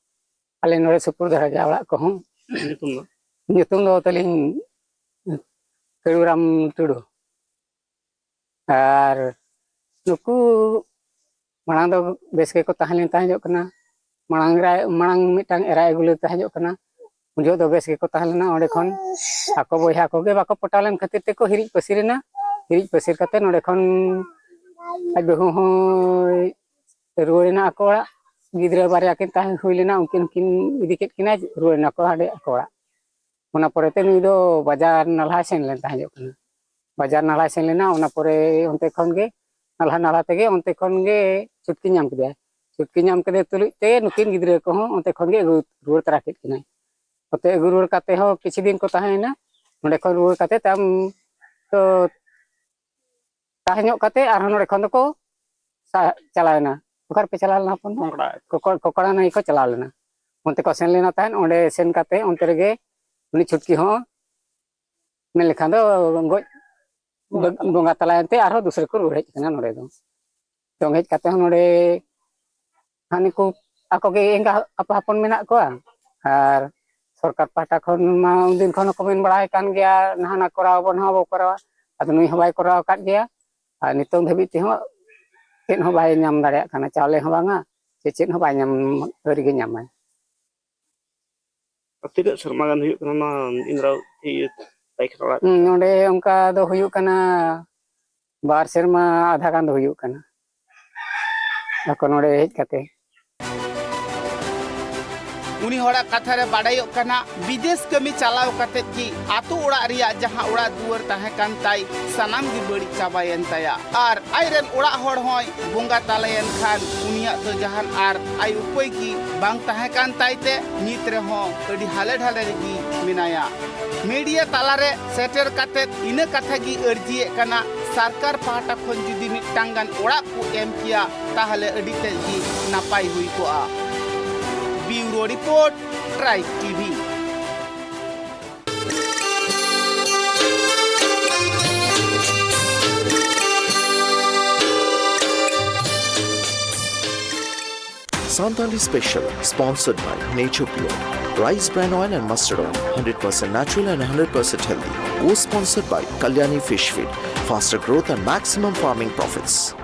ᱟᱞᱮ ᱱᱚᱰᱮ ᱥᱩᱯᱩᱨ ᱫᱷᱟᱨᱟ ᱜᱮᱭᱟ ᱚᱲᱟᱜ ᱠᱚᱦᱚᱸ᱾ ᱧᱩᱛᱩᱢ ᱫᱚ? ᱧᱩᱛᱩᱢ ᱫᱚ ᱛᱟᱹᱞᱤᱧ ᱠᱟᱹᱲᱩᱨᱟᱢ ᱴᱩᱰᱩ᱾ ᱟᱨ ᱱᱩᱠᱩ ᱢᱟᱲᱟᱝ ᱫᱚ ᱵᱮᱥ ᱜᱮᱠᱚ ᱛᱟᱦᱮᱸ ᱞᱮᱱ ᱛᱟᱦᱮᱸ ᱡᱚᱜ ᱠᱟᱱᱟ᱾ ᱢᱟᱲᱟᱝ ᱨᱮ, ᱢᱟᱲᱟᱝ ᱢᱤᱫᱴᱟᱝ ᱮᱨᱟ ᱟᱹᱜᱩ ᱞᱮᱫ ᱛᱟᱦᱮᱸ ᱡᱚᱜ ᱠᱟᱱᱟ᱾ ᱩᱱ ᱡᱚᱦᱚᱜ ᱫᱚ ᱵᱮᱥ ᱜᱮᱠᱚ ᱛᱟᱦᱮᱸ ᱞᱮᱱᱟ᱾ ᱚᱸᱰᱮ ᱠᱷᱚᱱ ᱟᱠᱚ ᱵᱚᱭᱦᱟ ᱠᱚᱜᱮ ᱵᱟᱠᱚ ᱯᱚᱴᱟᱣ ᱞᱮᱱ ᱠᱷᱟᱹᱛᱤᱨ ᱛᱮᱠᱚ ᱦᱤᱨᱤᱡ ᱯᱟᱹᱥᱤᱨ ᱮᱱᱟ᱾ ᱦᱤᱨᱤᱡ ᱯᱟᱹᱥᱤᱨ ᱠᱟᱛᱮ ᱱᱚᱸᱰᱮ ᱠᱷᱚᱱ ᱟᱡ ᱵᱟᱹᱦᱩ ᱦᱚᱸᱭ ᱨᱩᱣᱟᱹᱲ ᱮᱱᱟ ᱟᱠᱚ ᱚᱲᱟᱜ᱾ ᱜᱤᱫᱽᱨᱟᱹ ᱵᱟᱨᱭᱟ ᱠᱤᱱ ᱛᱟᱦᱮᱸ ᱦᱩᱭ ᱞᱮᱱᱟ, ᱩᱱᱠᱤᱱ ᱦᱚᱸᱠᱤᱱ ᱤᱫᱤ ᱠᱮᱫ ᱠᱤᱱᱟ, ᱨᱩᱣᱟᱹᱲ ᱮᱱᱟ ᱠᱚ ᱦᱟᱸᱰᱮ ᱟᱠᱚ ᱚᱲᱟᱜ᱾ ᱚᱱᱟ ᱯᱚᱨᱮᱛᱮ ᱱᱩᱭ ᱫᱚ ᱵᱟᱡᱟᱨ ᱱᱟᱞᱦᱟᱭ ᱥᱮᱱ ᱞᱮᱱ ᱛᱟᱦᱮᱸ ᱡᱚᱜ ᱠᱟᱱᱟ᱾ ᱵᱟᱡᱟᱨ ᱱᱟᱞᱦᱟᱭ ᱥᱮᱱ ᱞᱮᱱᱟ, ᱚᱱᱟ ᱯᱚᱨᱮ ᱚᱱᱛᱮ ᱠᱷᱚᱱ ᱜᱮ, ᱱᱟᱞᱦᱟ ᱱᱟᱞᱦᱟ ᱛᱮᱜᱮ ᱚᱱᱛᱮ ᱠᱷᱚᱱ ᱜᱮ ᱪᱷᱩᱴᱠᱤ ᱧᱟᱢ ᱠᱮᱫᱮᱭᱟ᱾ ᱪᱷᱩᱴᱠᱤ ᱧᱟᱢ ᱠᱮᱫᱮ ᱛᱩᱞᱩᱡ ᱛᱮ ᱱᱩᱠᱤᱱ ᱜᱤᱫᱽᱨᱟᱹ ᱠᱚᱦᱚᱸ ᱚᱱᱛᱮ ᱠᱷᱚᱱ ᱜᱮ ᱟᱹᱜᱩ ᱨᱩᱣᱟᱹᱲ ᱛᱟᱨᱟ ᱠᱮᱫ ᱠᱤᱱᱟᱭ᱾ ᱚᱱᱛᱮ ᱟᱹᱜᱩ ᱨᱩᱣᱟᱹᱲ ᱠᱟᱛᱮ ᱦᱚᱸ ᱠᱤᱪᱷᱩ ᱫᱤᱱ ᱠᱚ ᱛᱟᱦᱮᱸᱭᱮᱱᱟ᱾ ᱱᱚᱸᱰᱮ ᱠᱷᱚᱱ ᱨᱩᱣᱟᱹᱲ ᱠᱟᱛᱮ ᱛᱟᱭᱚᱢ ᱛᱚ ᱛᱟᱦᱮᱸ ᱧᱚᱜ ᱠᱟᱛᱮ ᱟᱨᱦᱚᱸ ᱱᱚᱸᱰᱮ ᱠᱷᱚᱱ ᱫᱚᱠᱚ ᱥᱟ-, ᱪᱟᱞᱟᱣᱮᱱᱟ᱾ ᱚᱠᱟ ᱨᱮᱯᱮ ᱪᱟᱞᱟᱣ ᱞᱮᱱᱟ ᱦᱚᱯᱚᱱ ᱫᱚ? ᱠᱚᱠᱚᱲᱟ᱾ ᱠᱚᱠᱚᱲᱟ ᱱᱟᱹᱭ ᱠᱚ ᱪᱟᱞᱟᱣ ᱞᱮᱱᱟ᱾ ᱚᱱᱛᱮ ᱠᱚ ᱥᱮᱱ ᱞᱮᱱᱟ ᱛᱟᱦᱮᱸᱫ, ᱚᱸᱰᱮ ᱥᱮᱱ ᱠᱟᱛᱮ ᱚᱱᱛᱮ ᱨᱮᱜᱮ ᱩᱱᱤ ᱪᱷᱩᱴᱠᱤ ᱦᱚᱸ ᱢᱮᱱ ᱞᱮᱠᱷᱟᱱ ᱫᱚ ᱜᱚᱡ ᱵᱚᱸᱜᱟ ᱛᱟᱞᱟ᱾ ᱵᱚᱸᱜᱟ ᱛᱟᱞᱟᱭᱮᱱ ᱛᱮ ᱟᱨᱦᱚᱸ ᱫᱩᱥᱨᱟᱹ ᱠᱚ ᱨᱩᱣᱟᱹᱲ ᱦᱮᱡ ᱠᱟᱱᱟ ᱱᱚᱸᱰᱮ ᱫᱚ᱾ ᱫᱚᱝ ᱦᱮᱡ ᱠᱟᱛᱮ ᱦᱚᱸ ᱱᱚᱸᱰᱮ ᱦᱟᱹᱱᱤ ᱠᱚ ᱟᱠᱚ ᱜᱮ ᱮᱸᱜᱟ ᱟᱯᱟ ᱦᱚᱯᱚᱱ ᱢᱮᱱᱟᱜ ᱠᱚᱣᱟ᱾ ᱟᱨ ᱥᱚᱨᱠᱟᱨ ᱯᱟᱦᱴᱟ ᱠᱷᱚᱱ ᱢᱟ ᱩᱱᱫᱤᱱ ᱠᱷᱚᱱ ᱦᱚᱸᱠᱚ ᱢᱮᱱ ᱵᱟᱲᱟ ᱟᱠᱟᱱ ᱜᱮᱭᱟ, ᱱᱟᱦᱟᱱᱟ ᱠᱚᱨᱟᱣ ᱟᱵᱚᱱ, ᱦᱚᱸ ᱵᱚ ᱠᱚᱨᱟᱣᱟ᱾ ᱟᱫᱚ ᱱᱩᱭ ᱦᱚᱸ ᱵᱟᱭ ᱠᱚᱨᱟᱣ ᱟᱠᱟᱫ ᱜᱮᱭᱟ᱾ ᱟᱨ ᱱᱤᱛᱚᱝ ᱫᱷᱟᱹᱵᱤᱡ ᱛᱮᱦᱚᱸ ᱪᱮᱫ ᱦᱚᱸ ᱵᱟᱭ ᱧᱟᱢ ᱫᱟᱲᱮᱭᱟᱜ ᱠᱟᱱᱟ, ᱪᱟᱣᱞᱮ ᱦᱚᱸ ᱵᱟᱝᱟ, ᱥᱮ ᱪᱮᱫ ᱦᱚᱸ ᱵᱟᱭ ᱧᱟᱢ, ᱟᱹᱣᱨᱤ ᱜᱮ ᱧᱟᱢᱟᱭ᱾ ᱟᱨ ᱛᱤᱱᱟᱹᱜ ᱥᱮᱨᱢᱟ ᱜᱟᱱ ᱦᱩᱭᱩᱜ ᱠᱟᱱᱟ ᱱᱚᱣᱟ ᱤᱱᱫᱨᱟᱵᱚᱛᱤ ᱯᱟᱭᱠᱷᱟᱱᱟ ᱚᱲᱟᱜ? ᱦᱩᱸ, ᱱᱚᱰᱮ ᱚᱱᱠᱟ ᱫᱚ ᱦᱩᱭᱩᱜ ᱠᱟᱱᱟ, ᱵᱟᱨ ᱥᱮᱨᱢᱟ ᱟᱫᱷᱟ ᱜᱟᱱ ᱫᱚ ᱦᱩᱭᱩᱜ ᱠᱟᱱᱟ᱾ ᱟᱠᱚ ᱱᱚᱰᱮ ᱦᱮᱡ ᱠᱟᱛᱮ᱾ ᱩᱱᱤ ᱦᱚᱲᱟᱜ ᱠᱟᱛᱷᱟ ᱨᱮ ᱵᱟᱰᱟᱭᱚᱜ ᱠᱟᱱᱟ, ᱵᱤᱫᱮᱥ ᱠᱟᱹᱢᱤ ᱪᱟᱞᱟᱣ ᱠᱟᱛᱮ ᱜᱮ ᱟᱛᱳ ᱚᱲᱟᱜ ᱨᱮᱭᱟᱜ ᱡᱟᱦᱟᱸ ᱚᱲᱟᱜ ᱫᱩᱣᱟᱹᱨ ᱛᱟᱦᱮᱸ ᱠᱟᱱ ᱛᱟᱭ, ᱥᱟᱱᱟᱢ ᱜᱮ ᱵᱟᱹᱲᱤᱡ ᱪᱟᱵᱟᱭᱮᱱ ᱛᱟᱭᱟ᱾ ᱟᱨ ᱟᱡᱨᱮᱱ ᱚᱲᱟᱜ ᱦᱚᱲ ᱦᱚᱸᱭ ᱵᱚᱸᱜᱟ ᱛᱟᱞᱟᱭᱮᱱ ᱠᱷᱟᱱ, ᱩᱱᱤᱭᱟᱜ ᱫᱚ ᱡᱟᱦᱟᱱ ᱟᱨ ᱟᱭ ᱩᱯᱟᱹᱭ ᱜᱮ ᱵᱟᱝ ᱛᱟᱦᱮᱸ ᱠᱟᱱ ᱛᱟᱭ ᱛᱮ ᱱᱤᱛ ᱨᱮᱦᱚᱸ ᱟᱹᱰᱤ ᱦᱟᱞᱮ ᱰᱷᱟᱞᱮ ᱨᱮᱜᱮ ᱢᱮᱱᱟᱭᱟ᱾ ᱢᱤᱰᱤᱭᱟ ᱛᱟᱞᱟᱨᱮ ᱥᱮᱴᱮᱨ ᱠᱟᱛᱮ ᱤᱱᱟᱹ ᱠᱟᱛᱷᱟ ᱜᱮ ᱟᱹᱨᱡᱤᱭᱮᱫ ᱠᱟᱱᱟ, ᱥᱚᱨᱠᱟᱨ ᱯᱟᱦᱴᱟ ᱠᱷᱚᱱ ᱡᱩᱫᱤ ᱢᱤᱫᱴᱟᱝ ᱜᱟᱱ ᱚᱲᱟᱜ ᱠᱚ ᱮᱢ ᱠᱮᱭᱟ, ᱛᱟᱦᱞᱮ ᱟᱹᱰᱤ ᱛᱮᱫ ᱜᱮ ᱱᱟᱯᱟᱭ ᱦᱩᱭ ᱠᱚᱜᱼᱟ᱾ Bureau Report, Tribe T V. Santali Special, sponsored by Nature Pure. Rice bran oil and mustard oil, hundred percent natural and hundred percent healthy. Co-sponsored by Kalyani Fish Feed, faster growth and maximum farming profits.